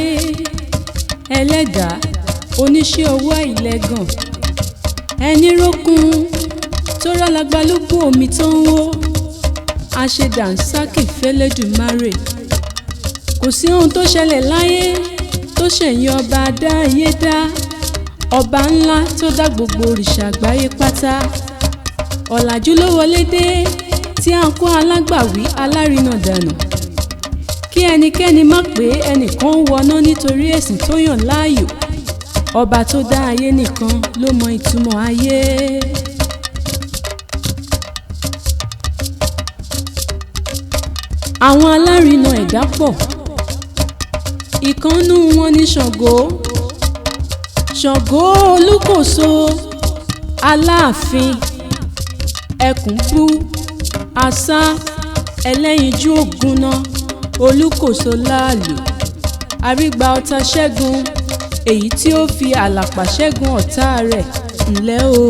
ẹlẹ́dàá oníṣẹ́ ọwọ́ àìlẹ́gàn, ẹni rókun tó rálagbalúgbú omi tó ń wó, àṣedànsákì fẹ́lẹ́dùmarè. Kò sí ohun tó ṣẹlẹ̀ láyé tó ṣẹ̀yìn ọba dá ayé dá, ọba ńlá tó dá gbogbo òrìṣà àgbáyé pátá. Ọ̀làjú ló wọlé dé tí a ń kó alágbàwí alárinà dànù, kí ẹnikẹ́ni má pé ẹnìkan ń wọná nítorí ẹ̀sìn tó yàn láàyò. Ọba tó dá ayé nìkan ló mọ ìtumọ̀ ayé. Àwọn alárinà ẹ̀dá pọ̀, ìkànnú wọn ní Ṣàngó. Ṣàngó Olúkòso, Aláàfin, Ẹkùnbú, Asá, Ẹlẹ́yinjú Ògúnná, Olúkòso láàlú, Arígbá ọ̀tá ṣẹ́gun, èyí tí ó fi àlàpà ṣẹ́gun ọ̀tá rẹ̀ ńlẹ́ o.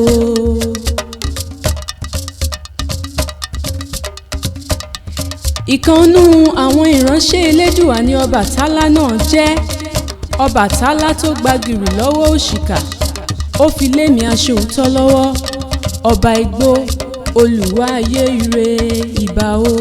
Ìkànnú àwọn ìránṣẹ́ Elédùà ní Ọbàtálá náà jẹ́. Ọbàtálá tó gba gìrì lọ́wọ́ òṣìkà, ó fi lémi aṣòótọ́ lọ́wọ́. Ọba igbó, Olùwà ayé ire, ìbà o.